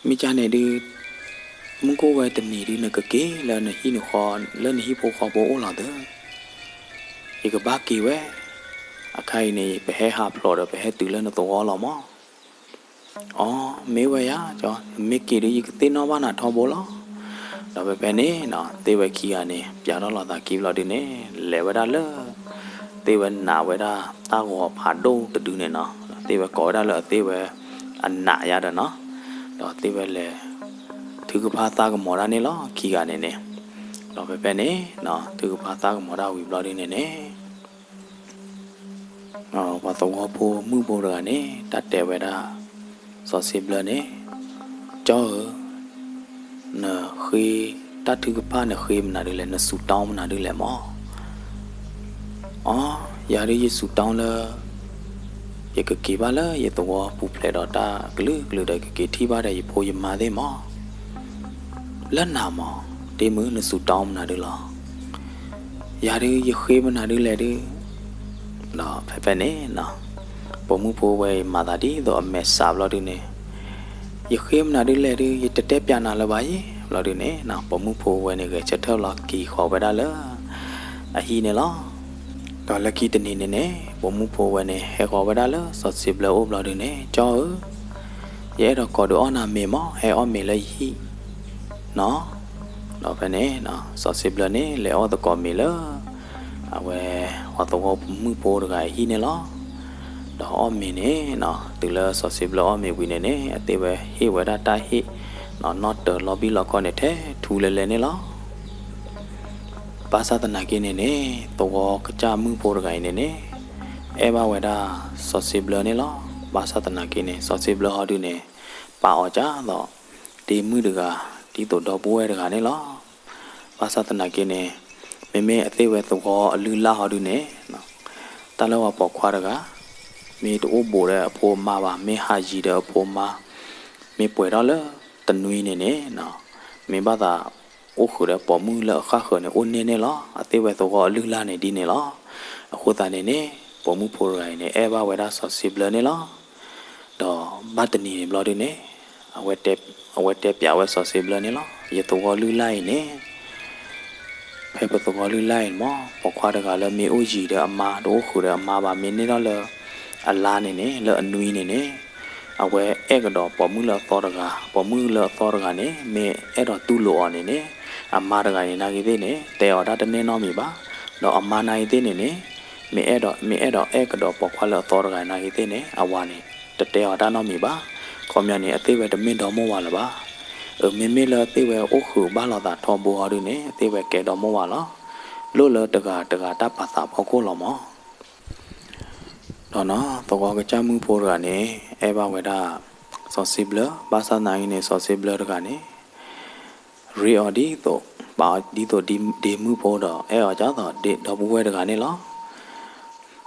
မ့ၢ်ကန့ၣ်ဒုး မုၢ်ကိၣ်ဝဲတနံၤဒုး နကက့ၤလၢနဟံၣ်နဃီ လၢနဟံၣ်ဖိဃီဖိအိၣ်လီၤသၢ. ယကဘၣ်က့ၤဝဲ, အခါအံၤန့ၣ် ပဟဲဟးဖျိးဒီး ပဟဲတုၤလၢနသဝီလီၤမး. အိ, မ့ၢ်ဝဲယၤ, မ့ၢ်က့ၤဒုး ယကသ့ၣ်နီၣ်ဘၣ်နၤထီဘိလီၤ. ဒီးဖဲဖဲန့ၣ် သ့ၣ်ဝဲခံဂၤန့ၣ် ပျးထီၣ်လိာ်သးခံဘျီဒုန့ၣ် လဲၤဝဲဒၣ်လၢ သ့ၣ်ဝဲနာ်ဝဲဒၣ်တၢ်ဂီၤဖးဒိၣ်တဒုန့ၣ်နီၤ, သ့ၣ်ဝဲကိးဝဲဒၣ်လၢအသ့ၣ်ဝဲအနာ်ယၤဒီးနီၤ, ဒီးသ့ၣ်ဝဲလဲၤ ထုကဖၣ်သးကမီၤတၢ်န့ၣ်လီၤ ခံဂၤန့ၣ်န့ၣ်. ဒီးဖဲဖဲန့ၣ် ထုကဖၣ်သးကမီၤတၢ်ဝံၤဘျီဒုန့ၣ်န့ၣ် ပှၤသဝီဖိမုၣ်ဖိတဂၤန့ၣ် တၢ်တဲဝဲဒၣ် စီၤစ့ဘျၢန့ၣ်, ကၠီဧၢ, နဃ့ တၢ်ထုကဖၣ်နဃ့မနုၤဒ်လဲၣ်, နစူးတၢ်မနုၤဒ်လဲၣ်မး. အိ, ယၤဒုးယစူးတၢ်လၢ ယကက့ၤဘၣ်လၢယသဝီပူၤဖျဲးဒီးတၢ်ကလုာ်ကလုာ်ဒီး ယကက့ၤထံၣ်ဘၣ်ဒီးယဖိယမါသ့ၣ်မး. လၢနၤမး, ဒ့မုၣ် နစူးတၢ်မနုၤဒ်လဲၣ်. ယၤဒုးယဃ့မနုၤဒ်လဲၣ်ဒုး ဒီးဖဲဖဲန့ၣ် ပိာ်မုၣ်ဖိဝဲအံၤမၤသးဒ်သိးအမဲာ်ဆှးဘျီဒုန့ၣ်, ယဃ့မနုၤဒ်လဲၣ်ဒုး ယတတဲပျးနၤလၢၤဘၣ်ယဲ ဘျီဒုန့ၣ် ပိာ်မုၣ်ဖိဝဲန့ၣ် ဂဲၤဆၢထၢၣ်လီၤက့ၤဃီၤဝဲဒၣ်လၢ အဟံၣ်န့ၣ်လီၤ. ဒီးလၢခံတနံၤန့ၣ်န့ၣ် ပိာ်မုၣ်ဖိဝဲန့ၣ် ဟဲဃီၤဝဲဒၣ်လၢစီၤစ့ဘျၢအအိၣ်ဘျီဒုန့ၣ်, ကၠီဧၢ, ယအဲၣ်ဒိးကိးဒုးအီၣ်နၤမ့ၤမး, ဟဲအီၣ်မ့ၤလၢယဟံၣ်နီၤ. ဒီးဖဲန့ၣ် စီၤစ့ဘျၢန့ၣ် လဲၤအီၣ်သကိးမ့ၤလၢ အဝဲ ပှၤသဝီဖိမုၣ်ဖိတဂၤအဟံၣ်န့ၣ်လီၤ. ဒီးအီၣ်မ့ၤန့ၣ် တုၤလၢစီၤစ့ဘျၢအီၣ်မ့ၤဝံၤန့ၣ်န့ၣ် အသ့ၣ်ဝဲဟ့ၣ်ဝဲဒၣ်တၢ်ဟ့ၣ် နီၣ်တၢၤလီၤဘံၣ်လီၤခီန့ၣ် ထဲထူလဲၤလဲၤန့ၣ်လီၤ. ဘၣ်ဆၣ်သနာ်က့န့ၣ်န့ၣ် သဝီကစၢ်မုၣ်ဖိတဂၤအံၤန့ၣ်န့ၣ် အဲၣ်ဘၣ်ဝဲဒၣ်စီၤစ့ဘျၢန့ၣ်လီၤ. ဘၣ်ဆၣ်သနာ်က့န့ၣ် စီၤစ့ဘျၢဟီဒုန့ၣ် ပာ်အီၤကၢ်သိး ဒ့မုၣ်တဂၤ ဒ်သိးဒီပုၢ်ဝဲၢ်တဂၤန့ၣ်လီၤ. ဘၣ်ဆၣ်သနာ်က့န့ၣ် မ့မ့ၢ်အသ့ၣ်ဝဲသဝီအလုၢ်အလၢ်ဟီဒုန့ၣ် တၢ်လၢပှၤပိာ်ခွါတဂၤ မ့ၢ်တအိၣ်ဘူးဒီးအဖိအမါဘၣ်, မ့ၢ်ဟးယံၤဒီးအဖိအမါ, မ့ၢ်ပှဲၤထီၣ်လၢတနွံန့ၣ်န့ၣ် မ့ၢ်ဘၣ်သးအိၣ်ဃုာ်ဒီးပိာ်မုၣ်လၢအဃၣ်ဃၢၤန့ၣ် အိၣ်န့ၢ်န့ၣ်လီၤ. အသ့ၣ်ဝဲသဝီအလုၢ်အလၢ်န့ၣ်ဒ်န့ၣ်လီၤ. အဃိသတးန့ၣ်န့ၣ် ပိာ်မုၣ်ဖိတဂၤအံၤန့ၣ် အဲၣ်ဘၣ်ဝဲဒၣ်စီၤစ့ဘျၢန့ၣ်လီၤ. ဒီးဘၣ်တနံၤန့ၣ်ဘျီဒုန့ၣ် အဝဲတဲပျးဝဲစီၤစ့ဘျၢန့ၣ်လီၤ. ယသဝီလုၢ်လၢ်အံၤန့ၣ် ဖဲပသဝီလုၢ်လၢ်အံၤန့ၣ်မး ပိာ်ခွါတဂၤလၢမ့ၢ်အိၣ်ယံၤဒီးအမါ တအိၣ်ဃုာ်ဒီးအမါဘၣ် မ့ၢ်န့ၢ်ထီၣ်လၢအလါန့ၣ်န့ၣ် လၢအနွံန့ၣ်န့ၣ် အဝဲအဲၣ်ကဒီးပိာ်မုၣ်လၢအသီတဂၤ, ပိာ်မုၣ်လၢအသီတဂၤန့ၣ် မ့ၢ်အဲၣ်ဒိးတူၢ်လိာ်အီၤန့ၣ်န့ၣ် အမါတဂၤန့ၣ်နာ်ဂ့ၤသ့ၣ်န့ၣ် တဲအီၤတၢ်တန့ၢ်နီတမံၤဘၣ်. ဒီးအမါနာ်ဂ့ၤသ့ၣ်န့ၣ်န့ၣ် မ့ၢ်အဲၣ်ဒိး, မ့ၢ်အဲၣ်ဒိးအဲၣ်ကဒီးပိာ်ခွါလၢအသီတဂၤနာ်ဂ့ၤသ့ၣ်န့ၣ် အဝၤန့ၣ် တတဲအီၤတၢ်နီတမံၤဘၣ်. ခီပညီန့ၣ် အသ့ၣ်ဝဲတမ့ၢ်ဒီမိၢ်ဝၤလၢၤဘၣ်. အမ့မ့ၢ်လၢအသ့ၣ်ဝဲအိၣ်ဃုာ်ဘၣ်လိာ်သးထီဘိဟီဒုန့ၣ် အသ့ၣ်ဝဲကဲဒီမိၢ်ဝၤလီၤ. လိၣ်လၢတဂၤတဂၤတၢ်ပာ်သးဖီခိၣ်လီၤမး. ဒီးနီၤ သဝီကစၢ်မုၣ်ဖိတဂၤန့ၣ် အဲၣ်ဘၣ်ဝဲဒၣ်စီၤစ့ဘျၢ, ဘၣ်ဆၣ်သနာ်က့န့ၣ် စီၤစ့ဘျၢတဂၤန့ၣ် ရ့အီၤဒ်သိး, ပာ်အီၤဒ်သိးဒ့မုၣ်ဖိဒီး အဲၣ်အီၤဒ်သိးဒီပုၢ်ဝဲၢ်တဂၤန့ၣ်လီၤ.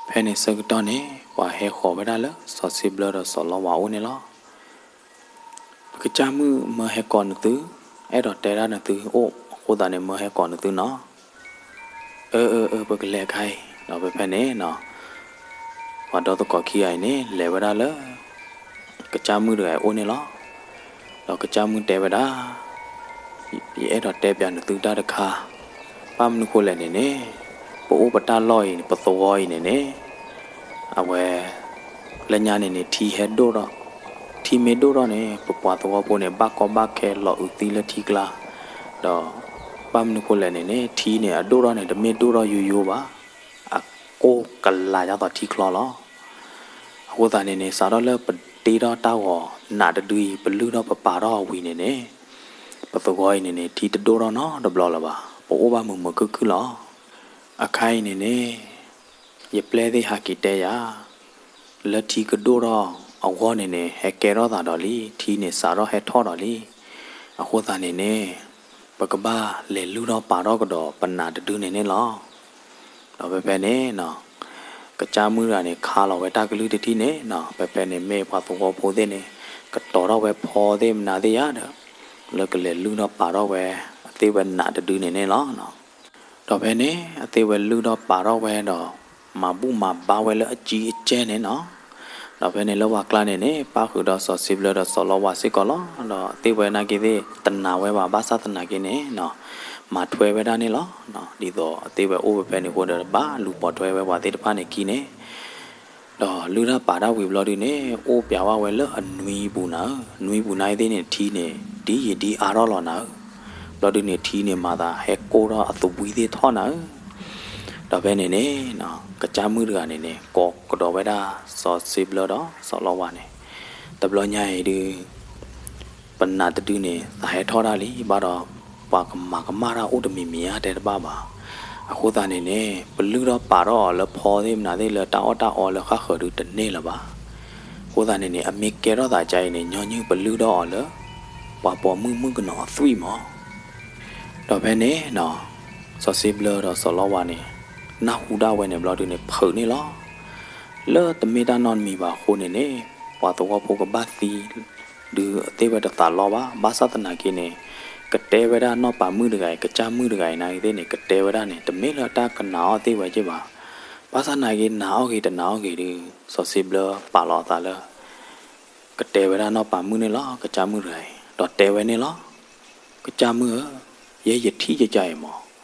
ဖဲန့ၣ်ဆၢကတီၢ်န့ၣ် ပှၤဟဲဃီၤဝဲဒၣ်လၢစီၤစ့ဘျၢဒီးစီၤလီဝါအိၣ်န့ၣ်လီၤ. ပကစၢ်မုၣ်မၢဟဲကိးနသု, အဲၣ်ဒိးတဲဒၣ်နသုအိၣ်အဃိသတးန့ၣ် မၢဟဲကိးနသုနီၤ. အၢ အၢ အၢ ပကလဲၤခါအံၤ ဒီးဖဲဖဲန့ၣ်နီၤ ပှၤဒီသကိးခံဂၤအံၤန့ၣ် လဲၤဝဲဒၣ်လၢ ကစၢ်မုၣ်တဂၤအအိၣ်န့ၣ်လီၤ. ဒီးကစၢ်မုၣ်တဲဝဲဒၣ်, ယအဲၣ်ဒိးတဲပျးနသုတၢ်တခါ, ဘၣ်မနုၤဃိလဲၣ်န့ၣ်န့ၣ်, ပအိၣ်ပတၢ်လီၢ်အံၤန့ၣ် ပသဝီအံၤန့ၣ်န့ၣ်, အဝဲ လၢညါန့ၣ်န့ၣ် ထံဟဲဒိၣ်ထီၣ်, ထံမ့ၢ်ဒိၣ်ထီၣ်န့ၣ် ပပှၤသဝီဖိန့ၣ် ဘၣ်ကီဘၣ်ခဲလီၤအုးသံလၢထံကျါ, ဒီး ဘၣ်မနုၤဃိလဲၣ်န့ၣ်န့ၣ် ထံန့ၣ်အဒိၣ်ထီၣ်န့ၣ် တမ့ၢ်ဒိၣ်ထီၣ်ယိယိဘၣ်, အကိၢ်ကလးယါသိးထံချီလီၤ. အဃိသတးန့ၣ်န့ၣ် စးထီၣ်လၢပတ့ထီၣ်တၢ်ဂီၤနးတဒုအံၤ ပလုၢ်ထီၣ်ပပာ်ထီၣ်အဝံၤန့ၣ်န့ၣ်, ပသဝီအံၤန့ၣ်န့ၣ် ထံတဒိၣ်ထီၣ်နီတဘျီလၢၤဘၣ်, ပအိၣ်ဘၣ်မုာ်မုာ်ခုၣ်ခုၣ်လီၤ. အခါအံၤန့ၣ်န့ၣ် ယပျဲၢ်သ့ၣ်ဟးက့ၤတဲယၤ, လၢထံကဒိၣ်ထီၣ်အဂီၢ်န့ၣ်န့ၣ် ဟဲကဲထီၣ်သးဒီးလံ, ထံန့ၣ်စးထီၣ်ဟဲထီၣ်ဒီးလံ. အဃိသတးန့ၣ်န့ၣ် ပကဘၣ်လဲၤလုၢ်ထီၣ်ပာ်ထီၣ်ကဒီးပနးတဒုန့ၣ်န့ၣ်လီၤ. ဒီးဖဲဖဲန့ၣ် ကစၢ်မုၣ်တဂၤန့ၣ် ခါလီၤဝဲတၢ်ကလုၢ်တထံၣ်န့ၣ်, ဖဲဖဲန့ၣ်မ့ၢ်ပှၤသဝီဖိသ့ၣ်န့ၣ် ကတီၤထီၣ်ဝဲဖီသ့ၣ်မနၤသ့ၣ်ယါဒီး လၢကလဲၤလုၢ်ထီၣ်ပာ်ထီၣ်ဝဲ အသ့ၣ်ဝဲနးတဒုန့ၣ်န့ၣ်လီၤ. ဒီးဖဲန့ၣ် အသ့ၣ်ဝဲလုၢ်ထီၣ်ပာ်ထီၣ်ဝဲဒီး မၤဘူၣ်မၤဘါဝဲလၢအကံအကဲန့ၣ်နီၤ. ဒီးဖဲန့ၣ်လၢပှၤကျါန့ၣ်န့ၣ် ပၣ်ဃုာ်ဒီးစီၤစ့ဘျၢဒီးစီၤလီဝါစ့ၢ်ကီးလီၤ. ဒီးအသ့ၣ်ဝဲနာ်က့သ့ၣ်တနာ်ဝဲဘၣ်, ဘၣ်ဆၣ်သနာ်က့န့ၣ် မၤထွဲဝဲဒၣ်န့ၣ်လီၤ. ဒ်သိးအသ့ၣ်ဝဲအိၣ်ဖဲဖဲန့ၣ်အဃိဒီး ဘၣ်လူၤပိာ်ထွဲဝဲပှၤသ့ၣ်တဖၣ်န့ၣ်ခံန့ၣ် ဒီးလုၢ်တၢ်ပာ်တၢ်ဝံၤဘျီဒုန့ၣ် အိၣ်ပျးဝဲလၢအနွံပူၤနၤဧၢ, နွံပူၤနာ်သ့ၣ်န့ၣ် ထံန့ၣ် ဒ်ယံာ်ဒ်အါထီၣ်လီၤနၤဧၢ. ဘျီဒုန့ၣ် ထံန့ၣ်မၤသးဟဲကိၢ်ထီၣ်အသဝံသ့ၣ်ထီၣ်နၤဧၢ. ဒီးဖဲန့ၣ်န့ၣ် ကစၢ်မုၣ်တဂၤန့ၣ်န့ၣ် ကိးကဒီးဝဲဒၣ်စီၤစ့ဘျၢဒီးစီၤလီဝါန့ၣ်, တဘျီညါအံၤဒု ပနးတဒုန့ၣ် သးဟဲထီၣ်တၢ်လံ, ဘၣ်ဒီးပှၤကမၤကမၣ်တၢ်အိၣ်တမံၤမံၤဧါတဲတဘၣ်ဘၣ်. အဃိသတးန့ၣ်န့ၣ် ပလုၢ်ထီၣ်ပာ်ထီၣ်အီၤလၢဖီသ့ၣ်မနၤသ့ၣ်လၢတၢ်အီၣ်တၢ်အီလၢဃၣ်ဃၢၤဒုတန့ၢ်လၢၤဘၣ်. အဃိသတးန့ၣ်န့ၣ် အမ့ၢ်ကဲထီၣ်သးကါအံၤန့ၣ် ညီနုၢ်ပလုၢ်ထီၣ်အီၤလၢ ပှၤပိာ်မုၣ်မုၣ်ကနီၤအသွံၣ်မး. ဒီးဖဲန့ၣ် စီၤစ့ဘျၢဒီးစီၤလီဝါန့ၣ် နၢ်ဟူဒၣ်ဝဲန့ၣ်ဘျီဒုန့ၣ် ဖုးန့ၣ်လီၤ. လၢတမ့ၢ်တၢ်နီတမံၤဘၣ်အဃိန့ၣ်န့ၣ် ပှၤသဝီဖိကဘၣ်သံ ဒုးအသ့ၣ်ဝဲတသးလီဘၣ်. ဘၣ်ဆၣ်သနာ်က့န့ၣ် ကတဲဝဲဒၣ်နီၢ်ပၤမုၣ်တဂၤအံၤ ကစၢ်မုၣ်တဂၤအံၤနာ်က့သ့ၣ်န့ၣ် ကတဲဝဲဒၣ်န့ၣ် တမ့ၢ်လၢတၢ်ကနာ်အီၣ်သ့ၣ်ဝဲက့ဘၣ်. ဘၣ်ဆၣ်သနာ်က့နာ်အီၣ်ဂ့ၤတနာ်အီၣ်ဂ့ၤဒု စီၤစ့ဘျၢပာ်လီၤအသးလၢ ကတဲဝဲဒၣ်နီၢ်ပၤမုၣ်န့ၣ်လီၤ, ကစၢ်မုၣ်တဂၤအံၤ ဒီးတဲဝဲန့ၣ်လီၤ. ကစၢ်မုၣ်ဧၢ, ယဲယထံၣ်ယကါအံၤမး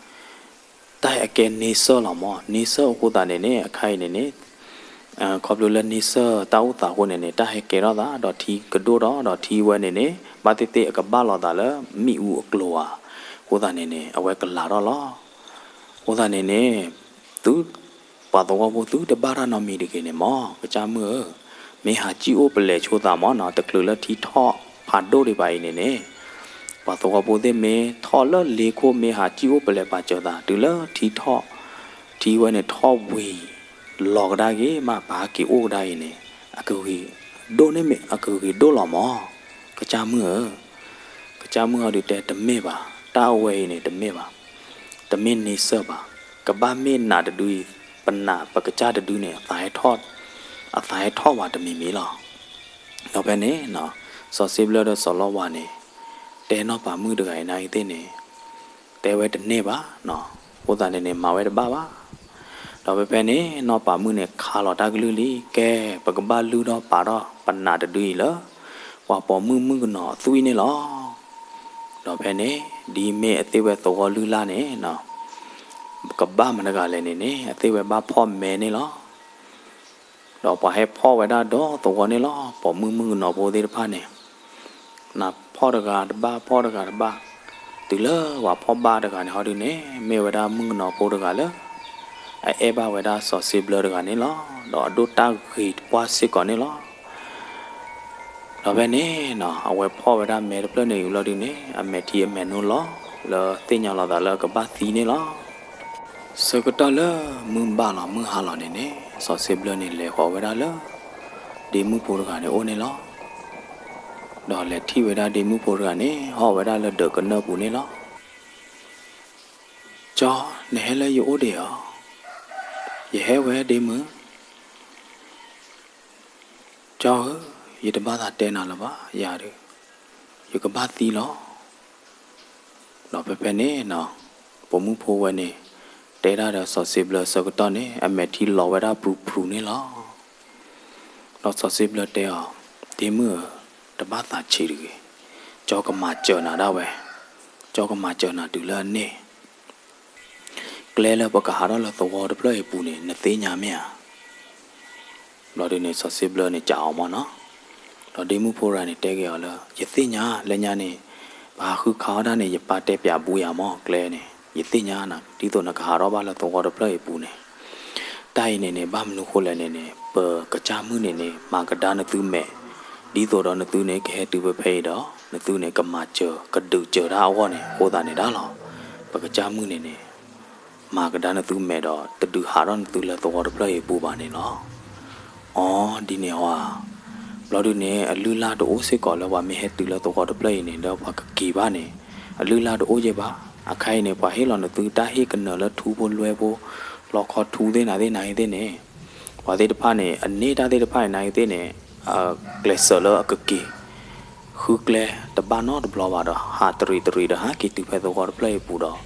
တၢ်ဟဲကဲန့ဆၢၣ်လီၤမး, န့ဆၢၣ်အဃိသတးန့ၣ်န့ၣ် အခါအံၤန့ၣ်န့ၣ် ခီဖျိလၢန့ဆၢၣ်တၢ်အိၣ်သးအဃိန့ၣ်န့ၣ် တၢ်ဟဲကဲထီၣ်သး ဒီးထံကဒိၣ်ထီၣ် ဒီးထံဝဲန့ၣ်န့ၣ် ဘၣ်သ့ၣ်သ့ၣ်အကဘၣ်လိာ်သးလၢမ့ၣ်အူအကျိၤဧါ. အဃိသတးန့ၣ်န့ၣ် အဝဲကလၤထီၣ်လီၤ. အဃိသတးန့ၣ်န့ၣ် သု ပှၤသဝီဖိသုတဘၣ်တၢ်နီတမံၤတဂ့ၤန့ၣ်မး ကစၢ်မုၣ်ဧၢ, မ့ၢ်ဟးစံၣ်အိၣ်ပလဲၤဆိသးမးနီၤ, တချုးလၢထံထီၣ်ဖးဒိၣ်ဒံးဘၣ်အံၤန့ၣ်န့ၣ် ပှၤသဝီဖိသ့ၣ်မ့ၢ်ထီၣ်လၢလ့ခိၣ် မ့ၢ်ဟးစံၣ်အိၣ်ပလဲၤပာ်စၢၤသး တုၤလၢထံထီၣ် ထံဝဲန့ၣ်ထီၣ်ဝံၤ လီၤကဒါက့ၤမး ပဟးက့ၤအိၣ်ကဒါအံၤန့ၣ် အကဂ့ၤဒိၣ်န့ၣ်မ့ၢ် အကဂ့ၤဒိၣ်လီၤမး ကစၢ်မုၣ်ဧၢ. ကစၢ်မုၣ်အီၤဒုတဲတမ့ၢ်ဘၣ်, တၢ်အဝဲအံၤန့ၣ်တမ့ၢ်ဘၣ်, တမ့ၢ်န့ဆၢၣ်ဘၣ်, ကဘၣ်မ့ၢ်နးတဒုအံၤ, ပနးပကစၢ်တဒုန့ၣ် အသးဟဲထီၣ်ဝဲတမံၤမံၤလီၤ. ဒီးဖဲန့ၣ် စီၤစ့ဘျၢဒီးစီၤလီဝါန့ၣ် တဲနီၢ်ပၤမုၣ်တဂၤအံၤနာ်က့သ့ၣ်န့ၣ် တဲဝဲတန့ၢ်ဘၣ်, အဃိသတးန့ၣ်န့ၣ် မၤဝဲတဘၣ်ဘၣ်. ဒီးဖဲဖဲန့ၣ် နီၢ်ပၤမုၣ်န့ၣ် ခးလီၤတၢ်ကလုၢ်လံ, ကဲ ပကဘၣ်လုၢ်ထီၣ်ပာ်ထီၣ်ပနးတဒုအံၤလၢ ပှၤပိာ်မုၣ်မုၣ်ကနီၤအသွံၣ်န့ၣ်လီၤ. ဒီးဖဲန့ၣ် ဒ်မ့ၢ်အသ့ၣ်ဝဲသဝီလုၢ်လၢ်န့ၣ် ကဘၣ်မတၤတဂၤလဲၣ်န့ၣ်န့ၣ် အသ့ၣ်ဝဲဘၣ်ဖီၣ်မဲန့ၣ်လီၤ. ဒီးပှၤဟဲဖီၣ်ဝဲဒၣ်ဒီသဝီန့ၣ်လီၤ. ပိာ်မုၣ်မုၣ်ကနီၤဖိသ့ၣ်တဖၣ်န့ၣ် နဖီၣ်တဂၤတဘၣ် ဖီၣ်တဂၤတဘၣ်, တုၤလၢပှၤဖီၣ်ဘၣ်တဂၤန့ၣ် ဟီဒုန့ၣ် မ့ၢ်ဝဲဒၣ်မုၣ်ကနီၤဖိတဂၤလၢ အအဲၣ်ဘၣ်ဝဲဒၣ်စီၤစ့ဘျၢတဂၤန့ၣ်လီၤ. ဒီးအဒိၣ်တၢ်ဂ့ၤတပှၢ်စ့ၢ်ကီးန့ၣ်လီၤ. ဒီးဖဲန့ၣ် အဝဲဖီၣ်ဝဲဒၣ်မဲတဖျၢၣ်န့ၣ်ဝံၤလီၤဒုန့ၣ် အမဲာ်ထံအမဲာ်နိလီၤ လၢသ့ၣ်ညါလီၤသးလၢကဘၣ်သံန့ၣ်လီၤ. ဆၢကတီၢ်လၢမုၢ်ဘၣ်လီၤမုၢ်ဟါလီၤန့ၣ်န့ၣ် စီၤစ့ဘျၢန့ၣ် လဲၤဃီၤဝဲဒၣ်လၢ ဒ့မုၣ်ဖိတဂၤန့ၣ်အိၣ်န့ၣ်လီၤ. ဒီးလဲၤထံၣ်ဝဲဒၣ်ဒ့မုၣ်ဖိတဂၤန့ၣ် ဟီၣ်ဝဲဒၣ်လၢဒၢးကနၢၢ်ပူၤန့ၣ်လီၤ. ကၠီ, နဟဲလၢယအိၣ်ဒံးဧါ. ယဟဲဝဲဒ့မုၣ်. ကၠီဧၢ, ယတဘၣ်သးတဲနၤလၢၤဘၣ်, ယၤဒီး ယကဘၣ်သံလီၤ. ဒီးဖဲဖဲန့ၣ် ပိာ်မုၣ်ဖိဝဲန့ၣ် တဲဒၣ်ဒီးစီၤစ့ဘျၢဆၢကတီၢ်န့ၣ် အမဲာ်ထံလီၤဝဲဒၣ်ပြူၤပြူၤန့ၣ်လီၤ. ဒီးစီၤစ့ဘျၢတဲအီၤ, ဒ့မုၣ်ဧၢ, တဘၣ်သးဆံးတဂ့ၤ, ကၠီကမၤစၢၤနၤဒၣ်ဝဲ, ကၠီကမၤစၢၤနၤတုၤလၢအန့ၢ် ကျဲလၢပကဟးထီၣ်လၢသဝီတဖျၢၣ်အံၤအပူၤန့ၣ် နသ့ၣ်ညါမ့ၢ်ဧါ. ဘျီဒုန့ၣ် စီၤစ့ဘျၢန့ၣ် ကးအီၤမ့ၢ်နီၤ. ဒီးဒ့မုၣ်ဖိတဂၤန့ၣ် တဲက့ၤအီၤလၢ ယသ့ၣ်ညါ, လၢညါန့ၣ် ပဟးဃုခးအီၣ်တၢ်န့ၣ် ယပၢ်တဲပၠးဘူးယၤမ့ၢ်ကျဲန့ၣ် ယသ့ၣ်ညါနၤ ဒ်သိးနကဟးထီၣ်ဘၣ်လၢသဝီတဖျၢၣ်အံၤအပူၤန့ၣ်. တၢ်အံၤန့ၣ်န့ၣ် ဘၣ်မနုၤဃိလဲၣ်န့ၣ်န့ၣ် ပကစၢ်မုၣ်န့ၣ်န့ၣ် မၤကဒါနသုမဲာ်, ဒ်သိးဒီးနသုန့ၣ် ကဟဲတုၤဖဲဖဲအံၤဒီး နသုန့ၣ် ကမၤစၢၤ ကဒုးစၢၤတၢ်အဂီၢ်န့ၣ် အဃိသတးန့ၣ်ဒၣ်လီၤ. ပကစၢ်မုၣ်န့ၣ်န့ၣ် မၤကဒါနသုမဲာ်ဒီး တဒုးဟးထီၣ်နသုလၢသဝီတဖျၢၣ်အံၤအပူၤဘၣ်န့ၣ်လီၤ. အီ ဒ်န့ၣ်ဧါ. ဘျီဒုန့ၣ် အလုၢ်အလၢ်တအိၣ်စ့ၢ်ကီးလၢပှၤမ့ၢ်ဟဲတုၤလၢသဝီတဖျၢၣ်အံၤန့ၣ် ဒီးပှၤကက့ၤဘၣ်န့ၣ် အလုၢ်အလၢ်တအိၣ်ကဲဘၣ်. အခါအံၤန့ၣ် ပှၤဟ့ၣ်လီၤနသုတၢ်ဟ့ၣ်ကနၢၤလၢထူဖိလွဲဖိ လီခီထူသ့ၣ်နၤသ့ၣ်နၤအံၤသ့ၣ်န့ၣ် ပှၤသ့ၣ်တဖၣ်န့ၣ် အန့ၢ်တၢ်သ့ၣ်တဖၣ်န့ၣ်နၤအံၤသ့ၣ်န့ၣ် ကျဲးစၢးလၢအကက့ၤ ဃုကျဲတဘၣ်နီတဘျီဘၣ်ဒီး ဟးတရံးတရံးဒီး ဟးက့ၤတုၤဖဲသဝီတဖျၢၣ်အံၤအပူၤဒီး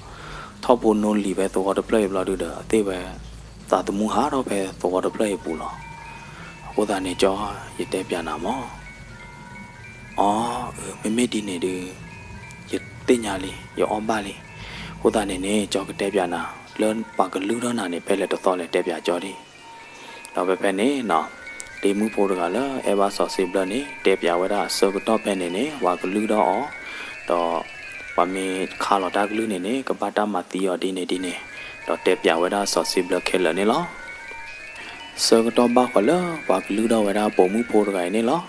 ထီၣ်ဖိနီၢ်လံၤဖဲသဝီတဖျၢၣ်အံၤဘျီဒုဒီး အသ့ၣ်ဝဲ သးသမူဟးထီၣ်ဖဲသဝီတဖျၢၣ်အံၤအပူၤလီၤ. အဃိသတးန့ၣ် ကၠီ ယတဲပၠးနၤမ့ၢ် အီ မ့မ့ၢ်ဒ်န့ၣ်ဒု ယသ့ၣ်ညါလံ ယအီၣ်ဘၣ်လံ. အဃိသတးန့ၣ်န့ၣ် ကၠီကတဲပၠးနၤ လၢပှၤကလုၢ်ထီၣ်နၤန့ၣ် ဖဲလဲၣ်တသီလဲၣ် တဲပၠးကၠီဒံး. ဒီးဖဲဖဲန့ၣ်နီၤ ဒ့မုၣ်ဖိတဂၤလၢအဲၣ်ဘၣ်စီၤစ့ဘျၢန့ၣ် တဲပၠးဝဲဒၣ်အဆၢကတီၢ်ဖဲန့ၣ်န့ၣ် ပှၤကလုၢ်ထီၣ်အီၤ ဒီးပှၤမ့ၢ်ခးလီၤတၢ်ကလုၢ်န့ၣ်န့ၣ် ကဘၣ်တၢ်မၤသံအီၤဒ်န့ၣ်ဒ်န့ၣ် ဒီးတဲပၠးဝဲဒၣ်စီၤစ့ဘျၢခဲလၢာ်န့ၣ်လီၤ. ဆၢကတီၢ်ဘၣ်ဃီလၢပှၤကလုၢ်ထီၣ်ဝဲဒၣ်ပိာ်မုၣ်ဖိတဂၤအံၤန့ၣ်လီၤ.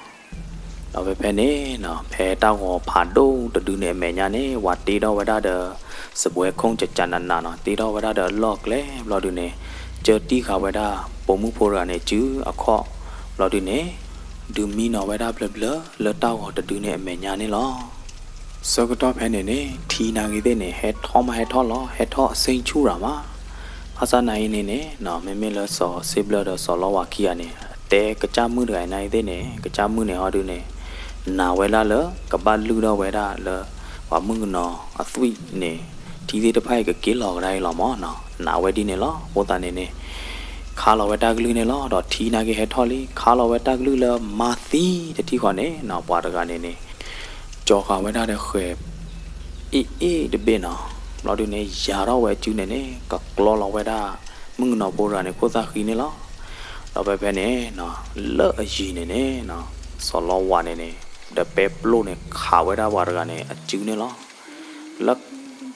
ဒီးဖဲဖဲန့ၣ်နီၤ ဖဲတၢ်ဂီၤဖးဒိၣ်တဒုန့ၣ်အမဲာ်ညါန့ၣ် ပှၤတ့ထီၣ်ဝဲဒၣ်ဒီး စပွဲခုံကကနနနီၤ တ့ထီၣ်ဝဲဒၣ်ဒီးအလီၢ်အကျဲ ဘျီဒုန့ၣ် ကၢတံၢ်ဃာ်ဝဲဒၣ်ပိာ်မုၣ်ဖိတဂၤန့ၣ် စုအခီၣ် ဘျီဒုန့ၣ် ဒုးမံနီၤဝဲဒၣ်ဘျၢဘျၢလၢတၢ်ဂီၤတဒုန့ၣ်အမဲာ်ညါန့ၣ်လီၤ. ဆၢကတီၢ်ဖဲန့ၣ်န့ၣ် ထံနာ်ဂ့ၤသ့ၣ်န့ၣ် ဟဲထီၣ်မးဟဲထီၣ်လီၤ ဟဲထီၣ်အစ့ဆူၣ်ရၤမး. ဘၣ်ဆၣ်နာ်ဂ့ၤန့ၣ်န့ၣ်နီၤ မ့မ့ၢ်လၢစီၤစ့ဘျၢဒီးစီၤလီဝၤခံဂၤန့ၣ် အတဲကစၢ်မုၣ်တဂၤအံၤနာ်ဂ့ၤသ့ၣ်န့ၣ် ကစၢ်မုၣ်န့ၣ်ဟီဒုန့ၣ် နာ်ဝဲဒၣ်လၢ ကဘၣ်လုၢ်ထီၣ်ဝဲဒၣ်လၢ ပှၤမုၣ်ကနီၤအသွံၣ်န့ၣ် ထံသ့ၣ်တဖၣ်အံၤကက့ၤလီၤကဒါအံၤလီၤမးနီၤ နာ်ဝဲဒ်န့ၣ်လီၤ. အဃိသတးန့ၣ်န့ၣ် ခးလီၤဝဲတၢ်ကလုၢ်န့ၣ်လီၤ. ဒီးထံနာ်ဂ့ၤဟဲထီၣ်လံ ခးလီၤဝဲတၢ်ကလုၢ်လၢမၤသံတထံၣ်ဃီန့ၣ်နီၤ ပှၤတဂၤန့ၣ်န့ၣ် ကၠီဃာ်ဝဲဒၣ်ဒီးဃဲၤ အ့ၣ်အ့ၣ်တဘ့ၣ်နီၤ ဘျီဒုန့ၣ် ယၤထီၣ်ဝဲအစုန့ၣ်န့ၣ် ကကျီလီၤဝဲဒၣ် မုၣ်ကနီၤဖိတဂၤန့ၣ် ခိၣ်သၣ်ဃံန့ၣ်လီၤ. ဒီးဖဲဖဲန့ၣ်နီၤ လၢအယံၤန့ၣ်န့ၣ်နီၤ စီၤလီဝၤန့ၣ်န့ၣ် ဒီးပဲပျိန့ၣ် ခးဝဲဒၣ်ပှၤတဂၤန့ၣ် အစုန့ၣ်လီၤ. လၢ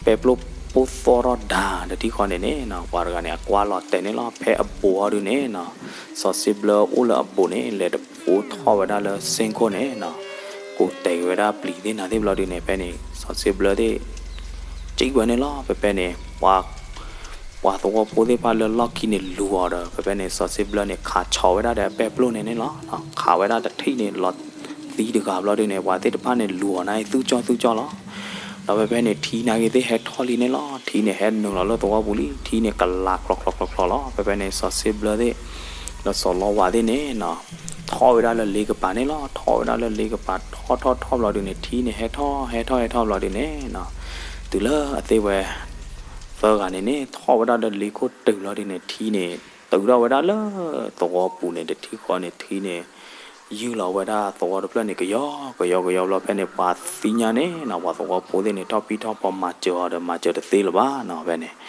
ပဲပျိပိၢ်သီၣ်ထီၣ်ဒါတထံၣ်ဃီန့ၣ်န့ၣ်နီၤ ပှၤတဂၤန့ၣ် အကွၢ်လီၤတဲာ်န့ၣ်လီၤ. ဖဲအဘူးအီၤဒုန့ၣ်နီၤ စီၤစ့ဘျၢအိၣ်လၢအဘူးန့ၣ် လဲၤတဖိထီၣ်ဝဲဒၣ်လၢစ့ၢ်ခိၣ်န့ၣ်နီၤ ကိးတဲာ်က့ၤဝဲဒၣ်ပျံၤသ့ၣ်နၤသ့ၣ်ဘျီဒုန့ၣ် ဖဲန့ၣ် စီၤစ့ဘျၢသ့ၣ် ကံၣ်ဝဲန့ၣ်လီၤ. ဖဲဖဲန့ၣ် ပှၤ ပှၤသဝီဖိသ့ၣ်တဖၣ်လၢလီၢ်ခံန့ၣ်လူၤအီၤဒီး ဖဲဖဲန့ၣ် စီၤစ့ဘျၢန့ၣ် ခးဆီးဝဲဒၣ်ဒီးပဲပျိန့ၣ်န့ၣ်လီၤ. ခးဝဲဒၣ်တထံၣ်န့ၣ် လီၤသံတဂၤဘျီဒုန့ၣ် ပှၤသ့ၣ်တဖၣ်န့ၣ် လူၤအီၤန့ၣ် သူၣ်ကၠီၣ်သူၣ်ကၠီၣ်လီၤ. ဒီးဖဲဖဲန့ၣ် ထံနာ်ဂ့ၤသ့ၣ်ဟဲထီၣ်လံန့ၣ်လီၤ. ထံန့ၣ်ဟဲနုာ်လီၤလၢသဝီပူၤလံ. ထံန့ၣ်ကလၤချီချီချီချီလီၤ. ဖဲဖဲန့ၣ် စီၤစ့ဘျၢသ့ၣ် ဒီးစီၤလီဝၤသ့ၣ်န့ၣ်နီၤ ထီၣ်ဝဲဒၣ်လၢလ့ကပၤန့ၣ်လီၤ. ထီၣ်ဝဲဒၣ်လၢလ့ကပၤ ထီၣ်ထီၣ်ထီၣ်ဘျီဒုန့ၣ် ထံန့ၣ်ဟဲထီၣ်ဟဲထီၣ်ဟဲထီၣ်ဘျီဒုန့ၣ်နီၤ တုၤလၢအသ့ၣ်ဝဲ သၢဂၤန့ၣ်န့ၣ် ထီၣ်ဝဲဒၣ်လၢလ့ခိၣ်တုၤဘျီဒုန့ၣ် ထံန့ၣ် တုၤထီၣ်ဝဲဒၣ်လၢသဝီပူၤန့ၣ် တထံၣ်ဃီန့ၣ် ထံန့ၣ် ယုၢ်လီၤဝဲဒၣ်သဝီတဖျၢၣ်န့ၣ် ကယီကယီကယီဘျီ ဖဲန့ၣ် ပှၤသ့ၣ်ညါန့ၣ်နီၤ ပှၤသဝီဖိသ့ၣ်န့ၣ် ထီၣ်ဖံးထီၣ်ဖီမၤစၢၤအီၤဒီး မၤစၢၤတသ့လၢၤဘၣ်နီၤ ဖဲန့ၣ်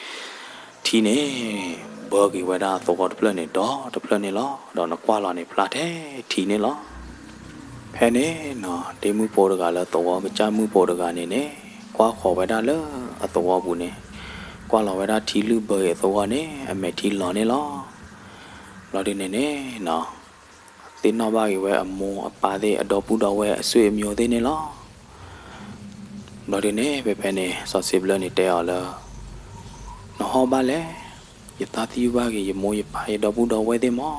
ထံန့ၣ် ဘၢက့ၤဝဲဒၣ်သဝီတဖျၢၣ်န့ၣ် ဒီတဖျၢၣ်န့ၣ်လီၤ. ဒီးနကွၢ်လီၤန့ၣ် ဖျါထဲထံန့ၣ်လီၤ. ဖဲန့ၣ်နီၤ ဒ့မုၣ်ဖိတဂၤလၢသဝီ ကစၢ်မုၣ်ဖိတဂၤန့ၣ်န့ၣ် ကွၢ်ဃီၤဝဲဒၣ်လၢအသဝီပူၤန့ၣ် ကွၢ်လီၤဝဲဒၣ်ထံလုၢ်ဘၢက့ၤအသဝီန့ၣ် အမဲာ်ထံလီၤန့ၣ်လီၤ. ဘျီဒုန့ၣ်န့ၣ်နီၤ သ့ၣ်နီၣ်ဘၣ်က့ၤဝဲအမိၢ်အပၢ်သ့ၣ် အဒီပုၢ်ဒီဝဲၢ်အဆွေအမျိုးသ့ၣ်န့ၣ်လီၤ. ဘျီဒုန့ၣ် ဖဲဖဲန့ၣ် စီၤစ့ဘျၢန့ၣ်တဲအီၤလၢ နဟီၣ်ဘၣ်လဲၣ်, ယသးသယုၢ်ဘၣ်က့ၤ ယမိၢ်ယပၢ်ယဒီပုၢ်ဒီဝဲၢ်သ့ၣ်မး.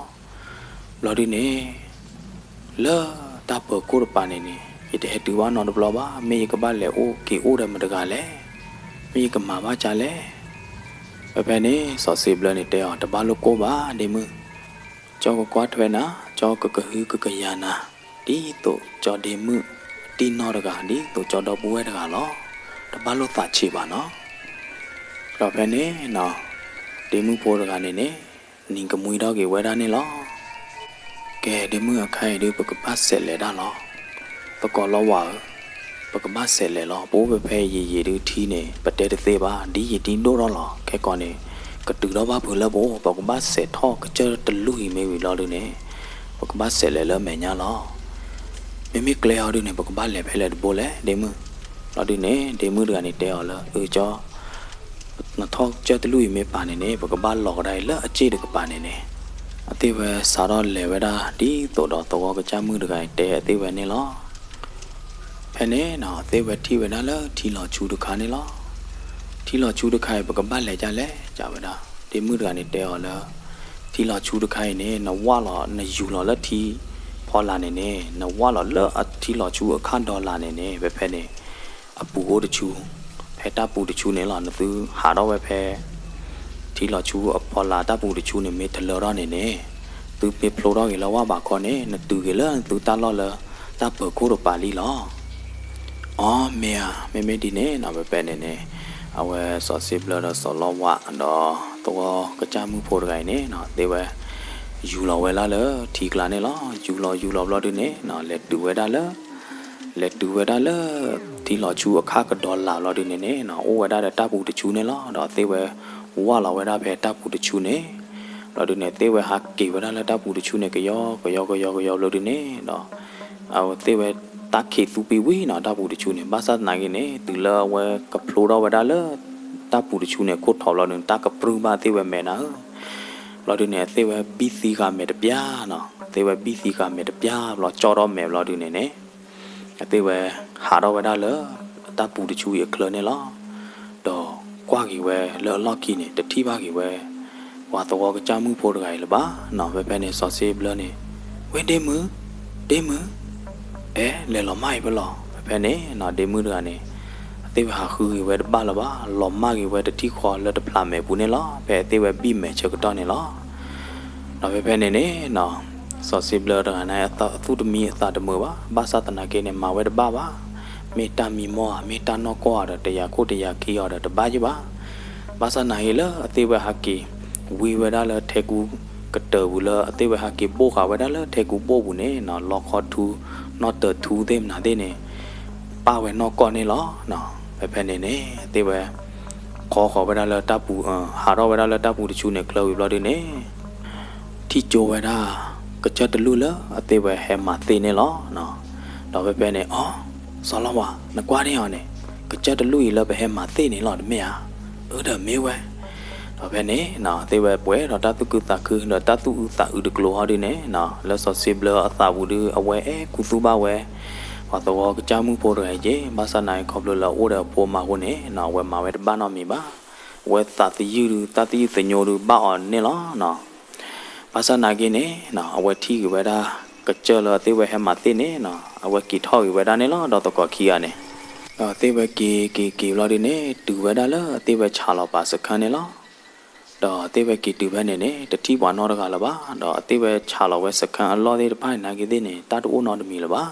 ဘျီဒုန့ၣ် လၢတၢ်ပၢၤခိၣ်တပၤန့ၣ်န့ၣ် ယတဟဲတုၤဘၣ်နီတဘျီဘၣ်. မ့ၢ်ယကဘၣ်လဲၤအိၣ်က့ၤအိၣ်ဒီးမတဂၤလဲၣ်. မ့ၢ်ယကမၤဘၣ်ကလဲၣ်. ဖဲဖဲန့ၣ် စီၤစ့ဘျၢန့ၣ်တဲအီၤ တဘၣ်လိၣ်ကိၢ်ဘၣ်ဒ့မုၣ်, ကၠီကကွၢ်ထွဲနၤ, ကၠီကကဟုကကယာ်နၤ ဒ်သိးကၠီဒ့မုၣ်တံၢ်နီၢ်တဂၤ ဒ်သိးကၠီဒီပုၢ်ဝဲၢ်တဂၤလီၤ. တဘၣ်လိၣ်သးဆံးဘၣ်နီၤ. ဒီးဖဲန့ၣ်နီၤ ဒ့မုၣ်ဖိတဂၤန့ၣ်န့ၣ် နံၤကမှံထီၣ်က့ၤဝဲဒၣ်န့ၣ်လီၤ. ကဲ ဒ့မုၣ် အခါအံၤဒုး ပကဘၣ်ဆဲးလဲၤဒၣ်လီၤ. သကိးလီဝါဧၢ, ပကဘၣ်ဆဲးလဲၤလီၤ. ပအိၣ်ဖဲဖဲယံာ်ယံာ်ဒုး ထံန့ၣ် ပတဲတသ့ဘၣ်, ဒ်ယံာ်ဒိၣ်ထီၣ်လီၤ. ခဲကီးန့ၣ် ကတုၤထီၣ်ဘၣ်ဖုးလၢပအိၣ်, ပကဘၣ်ဆဲးထီၣ်ကစၢၢ်တလူၢ်အံၤမ့ၢ်ဝံၤဘျီဒုးန့ၣ် ပကဘၣ်ဆဲးလဲၤလၢအမဲာ်ညါလီၤ. မ့မ့ၢ်ကျဲအီၤဒုးန့ၣ် ပကဘၣ်လဲၤဖဲလဲၣ်တဘိလဲၣ် ဒ့မုၣ်. ဘျီဒုးန့ၣ် ဒ့မုၣ်တဂၤန့ၣ်တဲအီၤလၢ အၢ ကၠီ နထီၣ်ကစၢၢ်တလူၢ်အံၤမ့ၢ်ပာ်န့ၣ်န့ၣ် ပကဘၣ်လီၤကဒါအံၤလၢအစ့ၣ်တကပၤန့ၣ်န့ၣ်, အသ့ၣ်ဝဲစးထီၣ်လဲၤဝဲဒၣ် ဒ်သိးဒီးသဝီကစၢ်မုၣ်တဂၤအံၤတဲအသ့ၣ်ဝဲန့ၣ်လီၤ. ဖဲန့ၣ်နီၤ အသ့ၣ်ဝဲထံၣ်ဝဲဒၣ်လၢထံလီၤဆူတခါန့ၣ်လီၤ. ထံလီၤဆူတခါအံၤ ပကဘၣ်လဲၤဒ်လဲၣ် ကဝဲဒၣ် ဒ့မုၣ်တဂၤန့ၣ်တဲအီၤလၢ ထံလီၤဆူတခါအံၤန့ၣ် နဝၢ်လီၤ နယူၤလီၤလၢထံဖီလာ်န့ၣ်န့ၣ် နဝၢ်လီၤလၢအထံလီၤဆူအခၣ်ဒီးလာ်န့ၣ်န့ၣ် ဖဲဖဲန့ၣ် အပူၤအိၣ်တဆူ, ဖဲတၢ်ပူၤတဆူန့ၣ်လီၤ. နသုဟးထီၣ်ဝဲဖဲ ထံလီၤဆူအဖီလာ်တၢ်ပူၤတဆူန့ၣ် မ့ၢ်တလၢထီၣ်န့ၣ်န့ၣ် သုမ့ၢ်ဖျိထီၣ်က့ၤလၢဝၣ်ဘးခီန့ၣ် နတုၤက့ၤလၢနသုတၢ်လီၢ်လၢတၢ်ပၢၤခိၣ်တပၤလံလီၤ. အီ မ့ၢ်ဧါ, မ့မ့ၢ်ဒ်န့ၣ်နီၤ ဖဲဖဲန့ၣ်န့ၣ် အဝဲစီၤစ့ဘျၢဒီးစီၤလီဝါဒီး သဝီကစၢ်မုၣ်ဖိတဂၤအံၤန့ၣ်နီၤ သ့ၣ်ဝဲ ယူၤလီၤဝဲဒၣ်လၢထံကျါန့ၣ်လီၤ. ယူၤလီၤယူၤလီၤဘျီဒုးန့ၣ်နီၤ လဲၤတုၤဝဲဒၣ်လၢ လဲၤတုၤဝဲဒၣ်လၢ ထံလီၤဆူအခၣ်ကဒီးလာ်ဘျီဒုးန့ၣ်န့ၣ်နီၤ အိၣ်ဝဲဒၣ်ဒီးတၢ်ပူၤတဆူန့ၣ်လီၤ. ဒီးသ့ၣ်ဝဲဝၢ်လီၤဝဲဒၣ်ဖဲတၢ်ပူၤတဆူန့ၣ် ဘျီဒုးန့ၣ် သ့ၣ်ဝဲဟးက့ၤဝဲဒၣ်လၢတၢ်ပူၤတဆူန့ၣ် ကယီကယီကယီကယီဘျီဒုးန့ၣ်ဒီး အဝဲသ့ၣ်ဝဲတၢ်ခံးသူပံဝံၤနီၤ တၢ်ပူၤတဆူန့ၣ် ဘၣ်ဆၣ်သနာ်က့န့ၣ် တုၤလၢအဝဲကဖျိထီၣ်ဝဲဒၣ်လၢ တၢ်ပူၤတဆူန့ၣ် ခိၣ်ထီၣ်ဘျီဒုးန့ၣ် တၢ်ကပြုၢ်ဘၣ်သ့ၣ်ဝဲမဲာ်နၤဧၢ, ဘျီဒုးန့ၣ် အသ့ၣ်ဝဲဘံၣ်သံဃာ်မဲာ်တပျၢ်နီၤ အသ့ၣ်ဝဲဘံၣ်သံဃာ်မဲာ်တပျၢ်ဘျီ ကၠီထီၣ်မဲာ်ဘျီဒုးန့ၣ်န့ၣ် အသ့ၣ်ဝဲဟးထီၣ်ဝဲဒၣ်လၢ တၢ်ပူၤတဆူအံၤအချၢန့ၣ်လီၤ. ဒီးကွၢ်က့ၤဝဲလၢအလီၢ်ခံန့ၣ် တထံၣ်ဘၣ်က့ၤဝဲ ပှၤသဝီကစၢ်မုၣ်ဖိတဂၤအံၤလၢၤဘၣ်နီၤ. ဖဲဖဲန့ၣ်စီၤစ့ဘျၢန့ၣ် ဝဲဒ့မုၣ်, ဒ့မုၣ်, အဲ လဲၤလီၤမၢ်အံၤဖဲလဲၣ်. ဖဲဖဲန့ၣ်နီၤ ဒ့မုၣ်တဂၤန့ၣ် အသ့ၣ်ဝဲဟးဃုက့ၤဝဲတဘၣ်လၢၤဘၣ်, လီၤမၢ်က့ၤဝဲတထံၣ်ဃီလၢတဖျးမဲာ်ပူၤန့ၣ်လီၤ. ဖဲအသ့ၣ်ဝဲဘံၣ်မဲာ်ဆၢကတီၢ်န့ၣ်လီၤ. ဒီးဖဲဖဲန့ၣ်န့ၣ်နီၤ စီၤစ့ဘျၢတဂၤန့ၣ် အသူၣ်တမံအသးတမုာ်ဘၣ်, ဘၣ်ဆၣ်သနာ်က့န့ၣ် မၤဝဲတဘၣ်ဘၣ်. မ့ၢ်တၢ်မံမီၢ်ဧါ, မ့ၢ်တၢ်နီၢ်ကီၢ်ဧါဒီး တယာ်ခိၣ်တယာ်ခံအီၤဒီး တဘၣ်ယံၣ်ဘၣ်. ဘၣ်ဆၣ်သနာ်က့လၢအသ့ၣ်ဝဲဟးက့ၤ ဝံဝဲဒၣ်လၢထဲကူကတၢၢ်ပူၤလၢ အသ့ၣ်ဝဲဟးက့ၤဘိၣ်ဃာ်ဝဲဒၣ်လၢထဲကူဘိၣ်ပူၤန့ၣ်နီၤ လီခီထူ နီၣ်တၢၤထူသ့ၣ်မနုၤသ့ၣ်န့ၣ် ပၣ်ဝဲနီၢ်ကီၢ်န့ၣ်လီၤ. ဖဲဖဲန့ၣ်န့ၣ် အသ့ၣ်ဝဲ ခီဃီၤဝဲဒၣ်လၢတၢ်ပူၤ, ဟးထီၣ်ဝဲဒၣ်လၢတၢ်ပူၤတဆူန့ၣ် ချၢဝံၤဘျီဒုးန့ၣ် ထံၣ်ကၠိဝဲဒၣ် ကစၢၢ်တလူၢ်လၢအသ့ၣ်ဝဲဟဲမၤသ့ၣ်န့ၣ်လီၤ. ဒီးဖဲဖဲန့ၣ် အီ စီၤလီဝါ နကွၢ်န့ၢ်အီၤန့ၣ် ကစၢၢ်တလူၢ်အံၤလၢပဟဲမၤသ့ၣ်န့ၣ်လီၤ တမ့ၢ်ဧါ. အၢ ဒီးမ့ၢ်ဝဲ. ဒီးဖဲန့ၣ်နီၤ သ့ၣ်ဝဲပှဲၤဒီးတၢ်သူၣ်ခုသးခု ဒီးတၢ်သူၣ်အုးသးအုးတကျိၤဟီဒုးန့ၣ်နီၤ လၢစီၤစ့ဘျၢအသးပူၤဒုး အဝဲအဲၣ်ခူသူၣ်ဘၣ်ဝဲ ပှၤသဝီကစၢ်မုၣ်ဖိတဂၤအံၤက့ၤ, ဘၣ်ဆၣ်သနာ်က့ခီဖျိလၢအအိၣ်ဒီးအဖိမါအဃိန့ၣ်နီၤ အဝဲမၤဝဲတဘၣ်နီတမံၤဘၣ်. အဝဲသးသယုၢ်ဒုး သးသယုၢ်သညိဒုး ဘၣ်အီၤန့ၣ်လီၤနီၤ. ဘၣ်ဆၣ်သနာ်က့န့ၣ်နီၤ အဝဲထံၣ်က့ၤဝဲဒၣ် ကစၢၢ်လၢအသ့ၣ်ဝဲဟဲမၤသ့ၣ်န့ၣ်နီၤ အဝဲက့ၤထီၣ်က့ၤဝဲဒၣ်န့ၣ်လီၤ. ဒီးသကိးခံဂၤန့ၣ် ဒီးသ့ၣ်ဝဲက့ၤက့ၤက့ၤဘျီဒုးန့ၣ် တုၤဝဲဒၣ်လၢအသ့ၣ်ဝဲဆးလီၤပာ်စခန်းန့ၣ်လီၤ. ဒီးသ့ၣ်ဝဲက့ၤတုၤဖဲန့ၣ်န့ၣ် တထံၣ်ပှၤနီတဂၤလၢၤဘၣ်. ဒီးအသ့ၣ်ဝဲဆးလီၤဝဲစခန်းအလီၢ်သ့ၣ်တဖၣ်န့ၣ် နာ်က့သ့ၣ်န့ၣ် တၢ်တအိၣ်နီတမံၤလၢၤဘၣ်.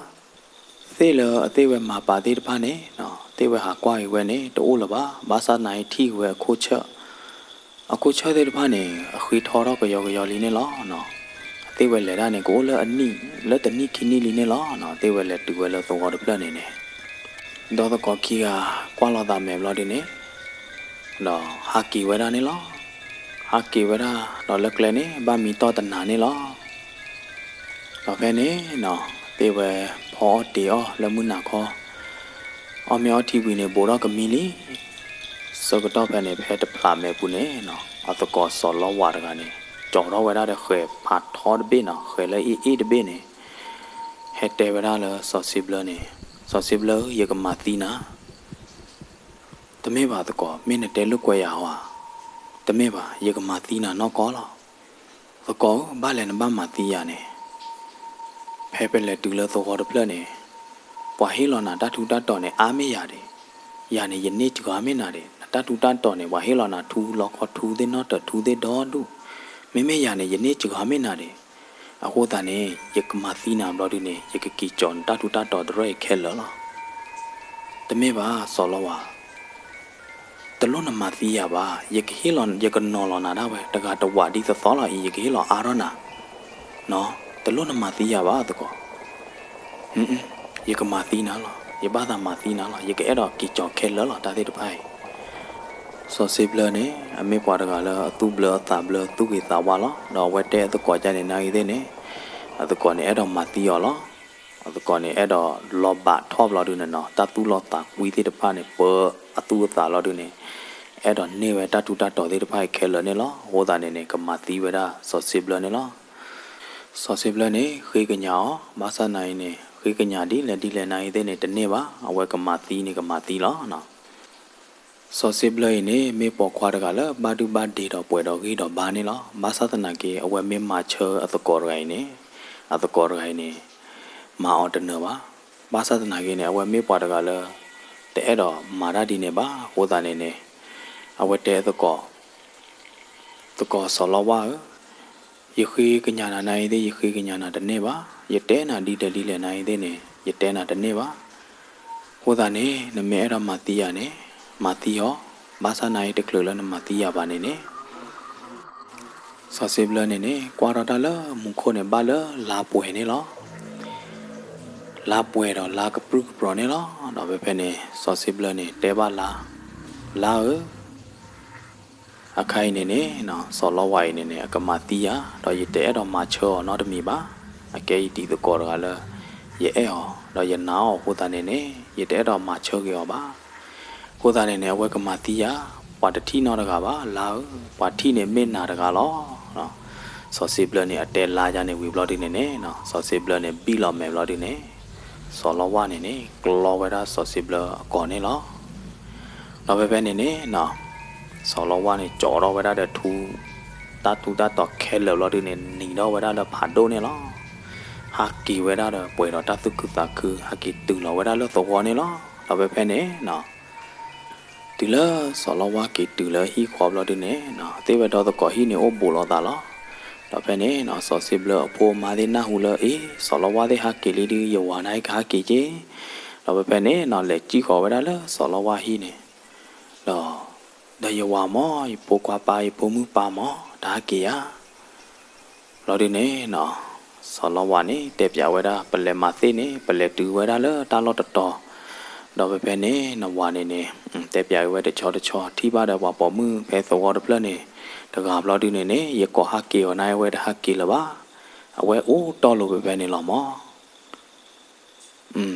သ့ၣ်လၢအသ့ၣ်ဝဲမၤပာ်သ့ၣ်တဖၣ်န့ၣ်နီၤ သ့ၣ်ဝဲဟးကွၢ်က့ၤဝဲန့ၣ် တအိၣ်လၢၤဘၣ်. ဘၣ်ဆၣ်သနာ်က့ထံၣ်က့ၤဝဲအခိၣ်ဆၢၣ်, အခိၣ်ဆၢၣ်သ့ၣ်တဖၣ်န့ၣ် အဃ့ထီထီၣ်ကယီကယီလံန့ၣ်လီၤနီၤ. အသ့ၣ်ဝဲလဲၤဒၣ်န့ၣ် ကအိၣ်လၢအနံၣ်, လၢတနံၣ်ခံနံၣ်လံန့ၣ်လီၤနီၤ. အသ့ၣ်ဝဲလဲၤတုၤဝဲလၢသဝီတဖျၢၣ်န့ၣ်န့ၣ် ဒီးသကိးခံဂၤကွၢ်လိာ်သးမဲာ်ဘျီဒုးန့ၣ် ဒီးဟးက့ၤဝဲဒၣ်န့ၣ်လီၤ. ဟးက့ၤဝဲဒၣ် ဒီးလၢကျဲန့ၣ် ဘၣ်မံတီၢ်တနၤန့ၣ်လီၤ. ဒီးဖဲန့ၣ်နီၤ သ့ၣ်ဝဲဖီအီၣ်တ့ၤအီၣ်လၢမုၢ်နၤခီ အီၣ်မ့ၤအီထံဝံၤန့ၣ် ဘူးထီၣ်ကမံလံ. ဆၢကတီၢ်ဖဲန့ၣ် ဖဲတဖျးမဲာ်ပူၤန့ၣ်နီၤ အသကိးစီၤလီဝးတဂၤန့ၣ် ကၠီထီၣ်ဝဲဒၣ်ဒီးဃဲၤဖးထီတဘ့ၣ်နီၤ, ဃဲၤလၢအ့ၣ်အ့ၣ်တဘ့ၣ်န့ၣ် ဟဲတဲဝဲဒၣ်လၢစီၤစ့ဘျၢန့ၣ်, စီၤစ့ဘျၢဧၢ, ယကမၤသံနၤ. တမ့ၢ်ဘၣ်သကိး, မ့ၢ်နတဲလိာ်ကွဲယၤဧါ. တမ့ၢ်ဘၣ်, ယကမၤသံနၤနီၢ်ကီၢ်လီၤ. သကိးဧၢ, ဘၣ်လဲၣ်နဘၣ်မၤသံယၤန့ၣ်. ဖဲပလဲၤတုၤလၢသဝီတဖျၢၣ်န့ၣ် ပှၤဟ့ၣ်လီၤနၤတၢ်ထူးတၢ်တီၤန့ၣ် အါမ့ၢ်ယၤဒံး, ယၤန့ၣ် ယန့ၢ်စှၤမ့ၢ်နၤဒံး. နတၢ်ထူးတၢ်တီၤန့ၣ် ပှၤဟ့ၣ်လီၤနၤထူ လီခီထူသ့ၣ် နီၣ်တၢၤထူသ့ၣ် ဒီဒူၣ်. မ့မ့ၢ်ယၤန့ၣ် ယန့ၢ်စှၤမ့ၢ်နၤဒံး. အဃိသတးန့ၣ် ယကမၤသံနၤဘျီဒုးန့ၣ် ယကက့ၤကၠီၤနတၢ်ထူးတၢ်တီၤတရၢၣ်အံၤခဲလၢာ်လီၤ. တမ့ၢ်ဘၣ်စီၤလီဝး, တလိၣ်နမၤသံယၤဘၣ်. ယကဟ့ၣ်လီၤ, ယကနီၤလီၤနၤဒၣ်ဝဲ တဂၤတဝးဒ်သိးသိးလီၤအံၤ ယကဟ့ၣ်လီၤအါထီၣ်နၤ, နီၤ. တလိၣ်နမၤသံယၤဘၣ်သကိး. ယကမၤသံနၤလီၤ, ယဘၣ်သးမၤသံနၤလီၤ, ယကအဲၣ်ဒိးက့ၤကၠီၤခဲလၢာ်လီၤ တၢ်သ့ၣ်တဖၣ်အံၤ. စီၤစ့ဘျၢန့ၣ် အမ့ၢ်ပှၤတဂၤလၢအသူၣ်ဘျၢအသးဘျၢ သူၣ်ဂ့ၤသးဝါလီၤ. ဒီးအဝဲတဲအသကိးဒ်န့ၣ် နာ်ဂ့ၤသ့ၣ်န့ၣ်, အသကိးန့ၣ်အဲၣ်ဒိးမၤသံအီၤလီၤ. အသကိးန့ၣ်အဲၣ်ဒိးလီၤဘၣ်ထီၣ်ဘျီဒုန့ၣ်နီၤ, တၢ်သူၣ်လီၤသးကွံသ့ၣ်တဖၣ်န့ၣ် ပၢအသူၣ်အသးလီၤဒုန့ၣ်, အဲၣ်ဒိးန့ၢ်ဝဲတၢ်ထူးတၢ်တီၤသ့ၣ်တဖၣ်အံၤခဲလၢာ်န့ၣ်လီၤ. အဃိသတးန့ၣ်န့ၣ် ကမၤသံဝဲဒၣ်စီၤစ့ဘျၢန့ၣ်လီၤ. စီၤစ့ဘျၢန့ၣ် ဃ့ကညးအီၤ, ဘၣ်ဆၣ်သနာ်အံၤန့ၣ် ဃ့ကညးဒ်လဲၣ်ဒ်လဲၣ် နာ်ဂ့ၤသ့ၣ်န့ၣ် တန့ၢ်ဘၣ်. အဝဲကမၤသံန့ၣ် ကမၤသံလီၤ. စီၤစ့ဘျၢအံၤန့ၣ် မ့ၢ်ပိာ်ခွါတဂၤလၢဘၣ်ဒုၣ်ဘၣ်ဒ့ဒီးပှဲၤဒီးဂံၢ်ဒီးဘါန့ၣ်လီၤ. ဘၣ်ဆၣ်သနာ်က့ အဝဲမ့ၢ်မၤဆၢအသကိးတဂၤအံၤန့ၣ်, အသကိးတဂၤအံၤန့ၣ် မၤအီၤတနၢၤဘၣ်. ဘၣ်ဆၣ်သနာ်က့န့ၣ် အဝဲမ့ၢ်ပှၤတဂၤလၢ တအဲၣ်ဒိးမၤတၢ်ဒ်န့ၣ်ဘၣ်. အဃိသတးန့ၣ်န့ၣ် အဝဲတဲသကိး, သကိးစီၤလီဝါဧၢ, ယဃ့ကညးနၤ နာ်ဂ့ၤသ့ၣ် ယဃ့ကညးနၤတန့ၢ်ဘၣ်. ယတဲနၤဒ်လဲၣ်ဒ်လဲၣ် နာ်ဂ့ၤသ့ၣ်န့ၣ် ယတဲနၤတန့ၢ်ဘၣ်. အဃိသတးန့ၣ် နမ့ၢ်အဲၣ်ဒိးမၤသံယၤန့ၣ် မၤသံအီၤ, ဘၣ်ဆၣ်သနာ်အံၤ တချုးလၢနမၤသံယၤဘၣ်န့ၣ်န့ၣ် စီၤစ့ဘျၢန့ၣ်န့ၣ် ကွၢ်ထီၣ်တၢ်လၢမူခိၣ်န့ၣ် ဘၣ်လၢလါပှဲၤန့ၣ်လီၤ. လါပှဲၤဒီးလါကပြုၢ်ကပြီၤန့ၣ်လီၤ. ဒီးဖဲဖဲန့ၣ် စီၤစ့ဘျၢန့ၣ် တဲဘၣ်လါ, လါဧၢ, အခါအံၤန့ၣ်န့ၣ် စီၤလီဝါအံၤန့ၣ်န့ၣ် အကမၤသံယၤ, ဒီးယတအဲၣ်ဒိးမၤဆၢအီၤနီတမံၤဘၣ်. အကဲယတံၤသကိးတဂၤလၢ ယအဲၣ်အီၤ ဒီးယနာ်အီၤအဃိသတးန့ၣ်န့ၣ် ယတအဲၣ်ဒိးမၤဆၢက့ၤအီၤဘၣ်. အဃိသတးန့ၣ်န့ၣ် အဝဲကမၤသံယၤ, ပှၤတထံၣ်နီတဂၤဘၣ် လါဧၢ, ပှၤထံၣ်န့ၣ်မ့ၢ်နၤတဂၤလီၤ. စီၤစ့ဘျၢန့ၣ် အတဲလါယါန့ၣ်ဝံၤဘျီဒုန့ၣ်န့ၣ် စီၤစ့ဘျၢန့ၣ် ဘံၣ်လီၤမဲာ်ဘျီဒုန့ၣ် စီၤလီဝါန့ၣ်န့ၣ် ကျီဝဲဒၣ်စီၤစ့ဘျၢအကိာ်န့ၣ်လီၤ. ဒီးဖဲဖဲန့ၣ်န့ၣ် စီၤလီဝါန့ၣ် ကၠီထီၣ်ဝဲဒၣ်ဒီးထူ, တၢ်ထူတၢ်တီၤခဲလၢာ်ဘျီဒုန့ၣ် နံၤထီၣ်ဝဲဒၣ်လၢဖးဒိၣ်န့ၣ်လီၤ. ဟးက့ၤဝဲဒၣ်ဒီးပှဲၤဒီးတၢ်သူၣ်ခုသးခု ဟးက့ၤတုၤလီၤဝဲဒၣ်လၢသဝီန့ၣ်လီၤ. ဒီးဖဲဖဲန့ၣ် တုၤလၢစီၤလီဝါက့ၤတုၤလၢဟံၣ်ဃီဘျီဒုန့ၣ် သ့ၣ်ဝဲဒီသကိးဟံၣ်န့ၣ် အိၣ်ဘူးလိာ်သးလီၤ. ဒီးဖဲန့ၣ် စီၤစ့ဘျၢအဖိအမါသ့ၣ်နၢ်ဟူလၢ အ့ စီၤလီဝါသ့ၣ်ဟးက့ၤလံဒု ယဝၤန့ၣ်ကဟးက့ၤက့ၤ. ဒီးဖဲဖဲန့ၣ် လဲၤစံၣ်ဃီၤဝဲဒၣ်လၢစီၤလီဝါဟံၣ်န့ၣ် ဒီး ဒီးယဝၤမၢ် ယဖိခွါပၢ် ယဖိမုၣ်ပၢ်မၢ် တဟးက့ၤဧါ ဘျီဒုန့ၣ် စီၤလီဝါန့ၣ် တဲပၠးဝဲဒၣ် ပလဲၤမၤသ့ၣ်န့ၣ် ပလဲၤတုၤဝဲဒၣ်လၢတၢ်လီၢ်တတီၤ, ဒီးဖဲဖဲန့ၣ် နဝၤန့ၣ်န့ၣ် တဲပၠးဝဲတဆီတဆီ ထံၣ်ဘၣ်ဒီးပှၤပိာ်မုၣ်ဖဲသဝီတဖျၢၣ်န့ၣ် တဂၤဘျီဒုန့ၣ်န့ၣ် ယကိးဟးက့ၤအီၤန့ၣ် အဝဲတဟးက့ၤလၢၤဘၣ်. အဝဲအိၣ်တီၢ်လိာ်ဖဲဖဲန့ၣ်လီၤမၢ်.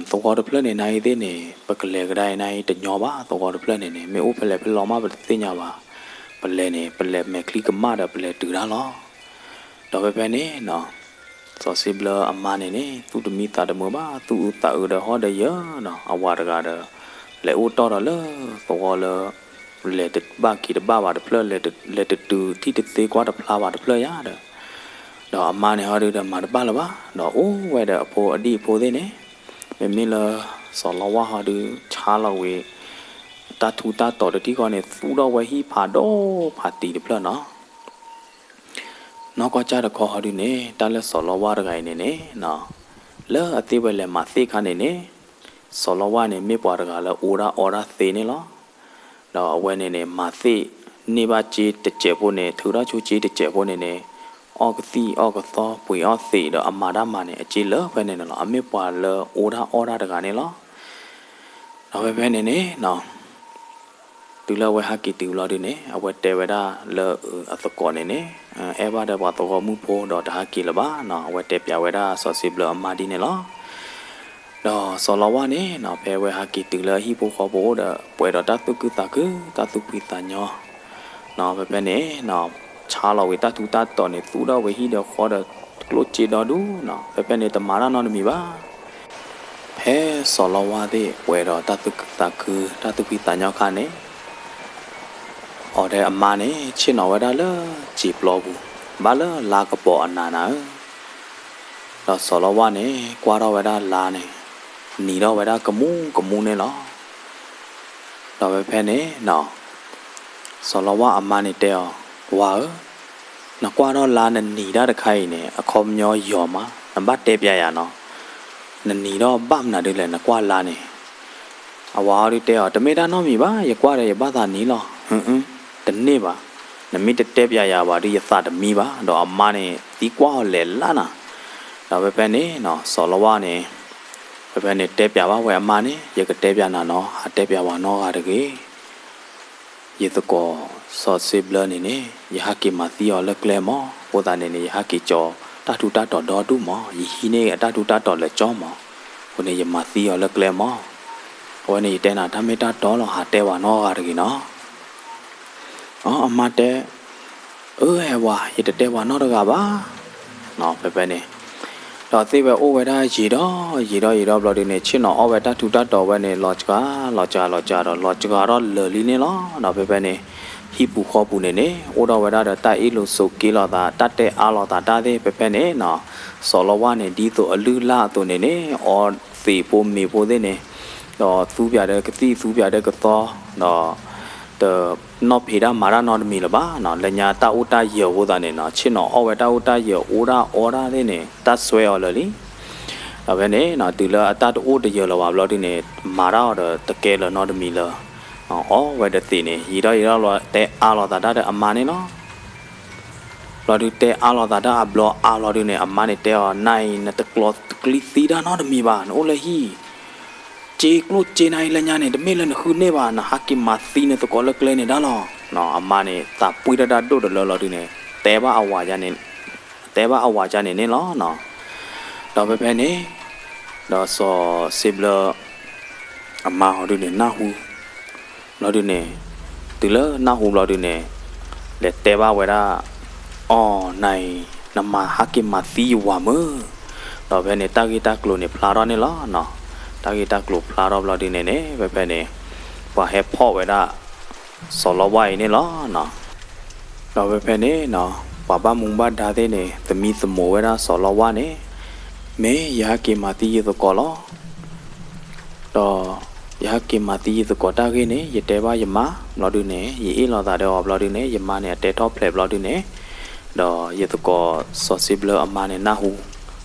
သဝီတဖျၢၣ်န့ၣ် နာ်ဂ့ၤသ့ၣ်န့ၣ် ပကလဲၤကဒါအံၤန့ၣ် တညီဘၣ် သဝီတဖျၢၣ်န့ၣ်န့ၣ် မ့ၢ်အိၣ်ဖဲလဲၣ်ဖဲလဲၣ်မး ပတသ့ၣ်ညါဘၣ်. ပလဲၤန့ၣ် ပလဲၤမဲာ်ချံကမၣ်ဒီးပလဲၤတုၤတၢ်လီၤ. ဒီးဖဲဖဲန့ၣ် စီၤစ့ဘျၢအမါန့ၣ်န့ၣ် သူၣ်တမံသးတမုာ်ဘၣ် သူၣ်အုးသးအုးဒီးဟီၣ်ဒီးယၢၤနီၤ အဝၤတဂၤဒီး လဲၤအိၣ်တီၢ်ဒီးလၢသဝီလၢ လဲၤတဘၣ်က့ၤတဘၣ်ဘၣ်တဖျၢၣ် လဲၤတတုၤထံၣ်တသ့ကွၢ်တဖျါဘၣ်တဖျၢၣ်ယါဒီး ဒီးအမါန့ၣ်ဟီဒုဒီးမၤတဘၣ်လၢၤဘၣ် ဒီးအိၣ်ဝဲဒီးအဖိအဒံၣ်အဖိသ့ၣ်န့ၣ် မ့မ့ၢ်လၢစီၤလီဝါဟီဒု ဆါလီၤဝံၤ တၢ်ထူးတၢ်တီၤတထံၣ်ဃီန့ၣ် သူၣ်ထီၣ်ဝဲဟံၣ်ဖးဒိၣ်ဖးတံၤတဖျၢၣ်နီၤ. နီၢ်ကီၢ်ကၢ်တခီဟီဒုန့ၣ် တၢ်လၢစီၤလီဝါတဂၤအံၤန့ၣ်န့ၣ် လၢအသ့ဝဲလဲၤမၤသ့ၣ်ခါန့ၣ်န့ၣ် စီၤလီဝါန့ၣ် မ့ၢ်ပှၤတဂၤလၢအိၣ်ဒၣ်အီဒၣ်သ့န့ၣ်လီၤ. ဒီးအဝဲန့ၣ်န့ၣ် မၤသ့ၣ် န့ၢ်ဘၣ်စ့တစဲးဖိန့ၣ် ထုးထီၣ်ဆိစ့တစဲးဖိန့ၣ်န့ၣ် အီၣ်ကသံၣ်အီၣ်ကသီပှ့ၤအီၣ်သံးဒီးအမၤတၢ်မၤန့ၣ် အစ့လၢဖဲန့ၣ်န့ၣ်လီၤ. အမ့ၢ်ပှၤလၢအိၣ်ဒၣ်အီဒၣ်တဂၤန့ၣ်လီၤ. ဒီးဖဲဖဲန့ၣ်န့ၣ် တုၤလၢအဝဲဟးက့ၤတုၤဘျီဒုန့ၣ် အဝဲတဲဝဲဒၣ်လၢအသကိးန့ၣ်န့ၣ် အဲၣ်ဘၣ်ဒီးပှၤသဝီမုၣ်ဖိဒီးတဟးက့ၤလၢၤဘၣ်နီၤ အဝဲတဲပၠးဝဲဒၣ်စီၤစ့ဘျၢအမါဒ်န့ၣ်လီၤ. ဒီးစီၤလီဝါန့ၣ်နီၤ ဖဲအဝဲဟးက့ၤတုၤလၢအဟံၣ်ဖိဃီဖိအိၣ်ဒီး ပှဲၤဒီးတၢ်သူၣ်ခုသးခု တၢ်သူၣ်ဖှံသးညီ ဖဲဖဲန့ၣ် ဆါလီၤဝံၤတၢ်ထူးတၢ်တီၤန့ၣ် သူၣ်ထီၣ်ဝဲဟံၣ်ဒီးဃီဒီးကျိၣ်စ့ဒီဒူၣ်နီၤ ဖဲဖဲန့ၣ် တမၤတၢ်နီတမံၤဘၣ်. ဖဲစီၤလီဝါသ့ၣ်ပှဲၤဒီးတၢ်သူၣ်ခုသးခု တၢ်သူၣ်ဖှံသးညီခါန့ၣ် အီၤဒီးအမါန့ၣ် ဆ့ၣ်နီၤဝဲဒၣ်လၢစံာ်ပျီပူၤ ဘၣ်လၢလါကပီၤအနးနၤဧၢ ဒီးစီၤလီဝါန့ၣ် ကွၢ်ထီၣ်ဝဲဒၣ်လါန့ၣ် နံၤထီၣ်ဝဲဒၣ်ကမူကမူန့ၣ်လီၤ. ဒီးဖဲဖဲန့ၣ် စီၤလီဝါအမါန့ၣ်တဲအီၤ, ဝၤဧၢ, နကွၢ်ထီၣ်လါနနံၤတၢ်တခါအံၤန့ၣ် အခီပညီယီၤမး နဘၣ်တဲပၠးယၤနီၤ, နနံၤထီၣ်ဘၣ်မနုၤဒ်လဲၣ် နကွၢ်လါန့ၣ်. အဝၤအီၤဒုတဲအီၤ, တမ့ၢ်တၢ်နီတမံၤဘၣ်, ယကွၢ်ဒီးယဘၣ်သးနံၤလီၤ. ဟ့ၣ်, တန့ၢ်ဘၣ်, နမ့ၢ်တတဲပၠးယၤဘၣ်ဒီး ယသးတမံဘၣ်. ဒီးအမါန့ၣ် သံကွၢ်အီၤလဲၤလၢနၤ ဒီးဖဲဖဲန့ၣ်နီၤ စီၤလီဝါန့ၣ် ဖဲဖဲန့ၣ်တဲပျးဘၣ်ဝဲအမါန့ၣ် ယကတဲပျးနၤနီၤ ဟးတဲပျးဝဲနီတဂၤတဂ့ၤ. ယသကိးစီၤစ့ဘျၢန့ၣ်န့ၣ် ယဟးက့ၤမၤသံအီၤလၢကျဲမး, အဃိသတးန့ၣ်န့ၣ် ယဟးက့ၤကၠီၤတၢ်ထူးတၢ်တီၤဒီဒူၣ်မး, ယဟံးန့ၢ်အတၢ်ထူးတၢ်တီၤလၢကၠီမး, အဃိန့ၣ် ယမၤသံအီၤလၢကျဲမး. အဝဲန့ၣ်ယတဲနၤ တၢ်မ့ၢ်တၢ်တီလီၤ ဟးတဲပျးနီတဂၤတဂ့ၤနီၤ. အမါတဲ အၢ ဟဲဝၤ ယတတဲပျးနီတဂၤဘၣ်. ဖဲဖဲန့ၣ် ဒီးသ့ၣ်ဝဲအိၣ်ဝဲဒၣ်ယံာ်ဒီးယံာ်ဒီးယံာ်ဒီးဘျီဒုန့ၣ် ဆ့ၣ်နီၤအီၣ်ဝဲတၢ်ထူးတၢ်တီၤဝဲန့ၣ် လီၤစှၤလီၤစှၤလီၤစှၤဒီး လီၤစှၤထီၣ်လၢာ်လံန့ၣ်လီၤ. ဒီးဖဲဖဲန့ၣ် ဟံၣ်ပူၤဃီပူၤန့ၣ်န့ၣ် အိၣ်ဒီးဝဲဒၣ်ဒီးတၢ်အ့ၣ်လိာ်ဆိးက့လိာ်သး တၢ်တဲအါလိာ်သးတၢ်သ့ၣ် ဖဲဖဲန့ၣ်နီၤ စီၤလီဝါန့ၣ် ဒ်သိးအလုၢ်အလၢ်အသိးန့ၣ်န့ၣ် အီသံးဖိမ့ၤဖိသ့ၣ်န့ၣ် ဒီးသူပျးဒီးကသံၣ် သူပျးဒီးကသီ ဒီး တနီၣ်ဖံးတၢ်မၤတၢ်နီတမံၤလၢၤဘၣ်နီၤ, လၢညါတၢ်အိၣ်တၢ်ယၢၤအဃိသတးန့ၣ်နီၤ ဆ့ၣ်နီၤအီၣ်ဝဲတၢ်အိၣ်တၢ်ယၢၤ အိၣ်ဒၣ်အီဒၣ်သ့ၣ်န့ၣ် တၢ်စွဲအီၤလၢာ်လံ. ဒီးဖဲန့ၣ်နီၤ တုၤလၢအတၢ်တအိၣ်တယၢၤလၢၤဘၣ်ဘျီဒုန့ၣ် မၤတၢ်အီၤဒီးတကဲလၢၤနီတမံၤလၢၤ, အီၣ်ဝဲဒီးသံးန့ၣ် ယံာ်ဒီးယံာ်ဒီးလီၤ တဲအါလိာ်သးတၢ်ဒီးအမါန့ၣ်လီၤ. ဘျီဒုတဲအါလိာ်သးတၢ်အဘျီအါဘျီဒုန့ၣ် အမါန့ၣ်တဲအီၤ နၤအံၤ နတကျိးတကျံသံတၢ်နီတမံၤဘၣ်, နအိၣ်လၢဟံၣ် စ့ကျိၣ်စ့နၤအံၤလၢညါန့ၣ် တမ့ၢ်လၢနဃုန့ၢ်ဘၣ်, နဟးက့ၤမၤသံနသကိးလၢကျဲန့ၣ်ဒၣ်လီၤ. အမါန့ၣ် သးပှံၢ်တၢ်ဒိၣ်တလၢလီၤဒုန့ၣ် တဲဘၣ်အဝၤန့ၣ် တဲဘၣ်အဝၤန့ၣ်န့ၣ်လီၤ. ဒီးဖဲဖဲန့ၣ် ဒီးစီၤစ့ဘျၢ အမါဟီဒုန့ၣ် နၢ်ဟူ ဘျီဒုန့ၣ် တုၤလၢနၢ်ဟူဘျီဒုန့ၣ် လဲၤတဲဘၣ်ဝဲဒၣ် အီၤ နၤအံၤ နမၤဟးက့ၤမၤသံယဝၤမုၢ်, ဒီးဖဲန့ၣ် တၢ်ဂ့ၢ်တၢ်ကျိၤန့ၣ်ဖျါထီၣ်န့ၣ်လီၤ. တၢ်ဂ့ၢ်တၢ်ကျိၤဖျါထီၣ်ဘျီဒုန့ၣ်န့ၣ် ဖဲဖဲန့ၣ် ပှၤဟဲဖီၣ်ဝဲဒၣ် စီၤလီဝါအံၤန့ၣ်လီၤ. ဒီးဖဲဖဲန့ၣ် ပှၤဘၣ်မူဘၣ်ဒါသ့ၣ်န့ၣ် သမံသမိးဝဲဒၣ်စီၤလီဝါန့ၣ် မ့ၢ်ယဟဲက့ၤမၤသံယသကိးလီၤ. ဒီးယဟဲက့ၤမၤသံယသကိးတၢ်ဂ့ၢ်န့ၣ် ယတဲဘၣ်ယမါဘျီဒုန့ၣ် ယအ့ၣ်လိာ်သးဒီးအီၤဘျီဒုန့ၣ် ယမါန့ၣ် အတဲထီၣ်ဖျဲးဘျီဒုန့ၣ် ဒီးယသကိးစီၤစ့ဘျၢအမါန့ၣ်နၢ်ဟူ,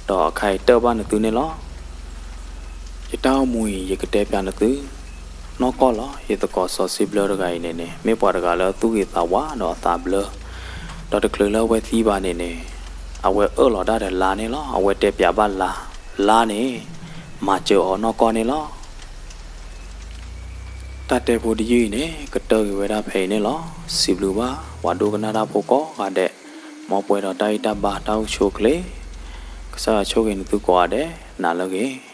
ဒီးအခါအံၤတၢၢ်ဘၣ်နသုန့ၣ်လီၤ. ယတၢ်အိၣ်မူအံၤ ယကတဲပျးနသု နီၢ်ကီၢ်လီၤ. ယသကိးစီၤစ့ဘျၢတဂၤအံၤန့ၣ်န့ၣ် မ့ၢ်ပှၤတဂၤလၢသူၣ်ဂ့ၤသးဝါဒီးအသးဘျၢ, ဒီးတချုးလၢအဝဲသံဘၣ်န့ၣ်န့ၣ် အဝဲအၢၣ်လီၤတၢ်ဒီးလါန့ၣ်လီၤ. အဝဲတဲပျးဘၣ်လါ, လါန့ၣ် မၤစၢၤအီၤနီၢ်ကီၢ်န့ၣ်လီၤ. တၢ်တဲဖိတယုၢ်အံၤန့ၣ် ကတၢၢ်က့ၤဝဲဒၣ်ဖဲအံၤန့ၣ်လီၤ. စံးဘျုးဘၣ် ပှၤဒိကနၣ်တၢ်ဖိကိးဂၤဒဲး, မ်ပှဲၤဒီးတၢ်ဂံၢ်တၢ်ဘါတၢ်အိၣ်ဆူၣ်အိၣ်ချ့, ကစၢ်ယွၤဆိၣ်ဂ့ၤနသုကိးဂၤဒဲး နၤလၢအဂ့ၤ.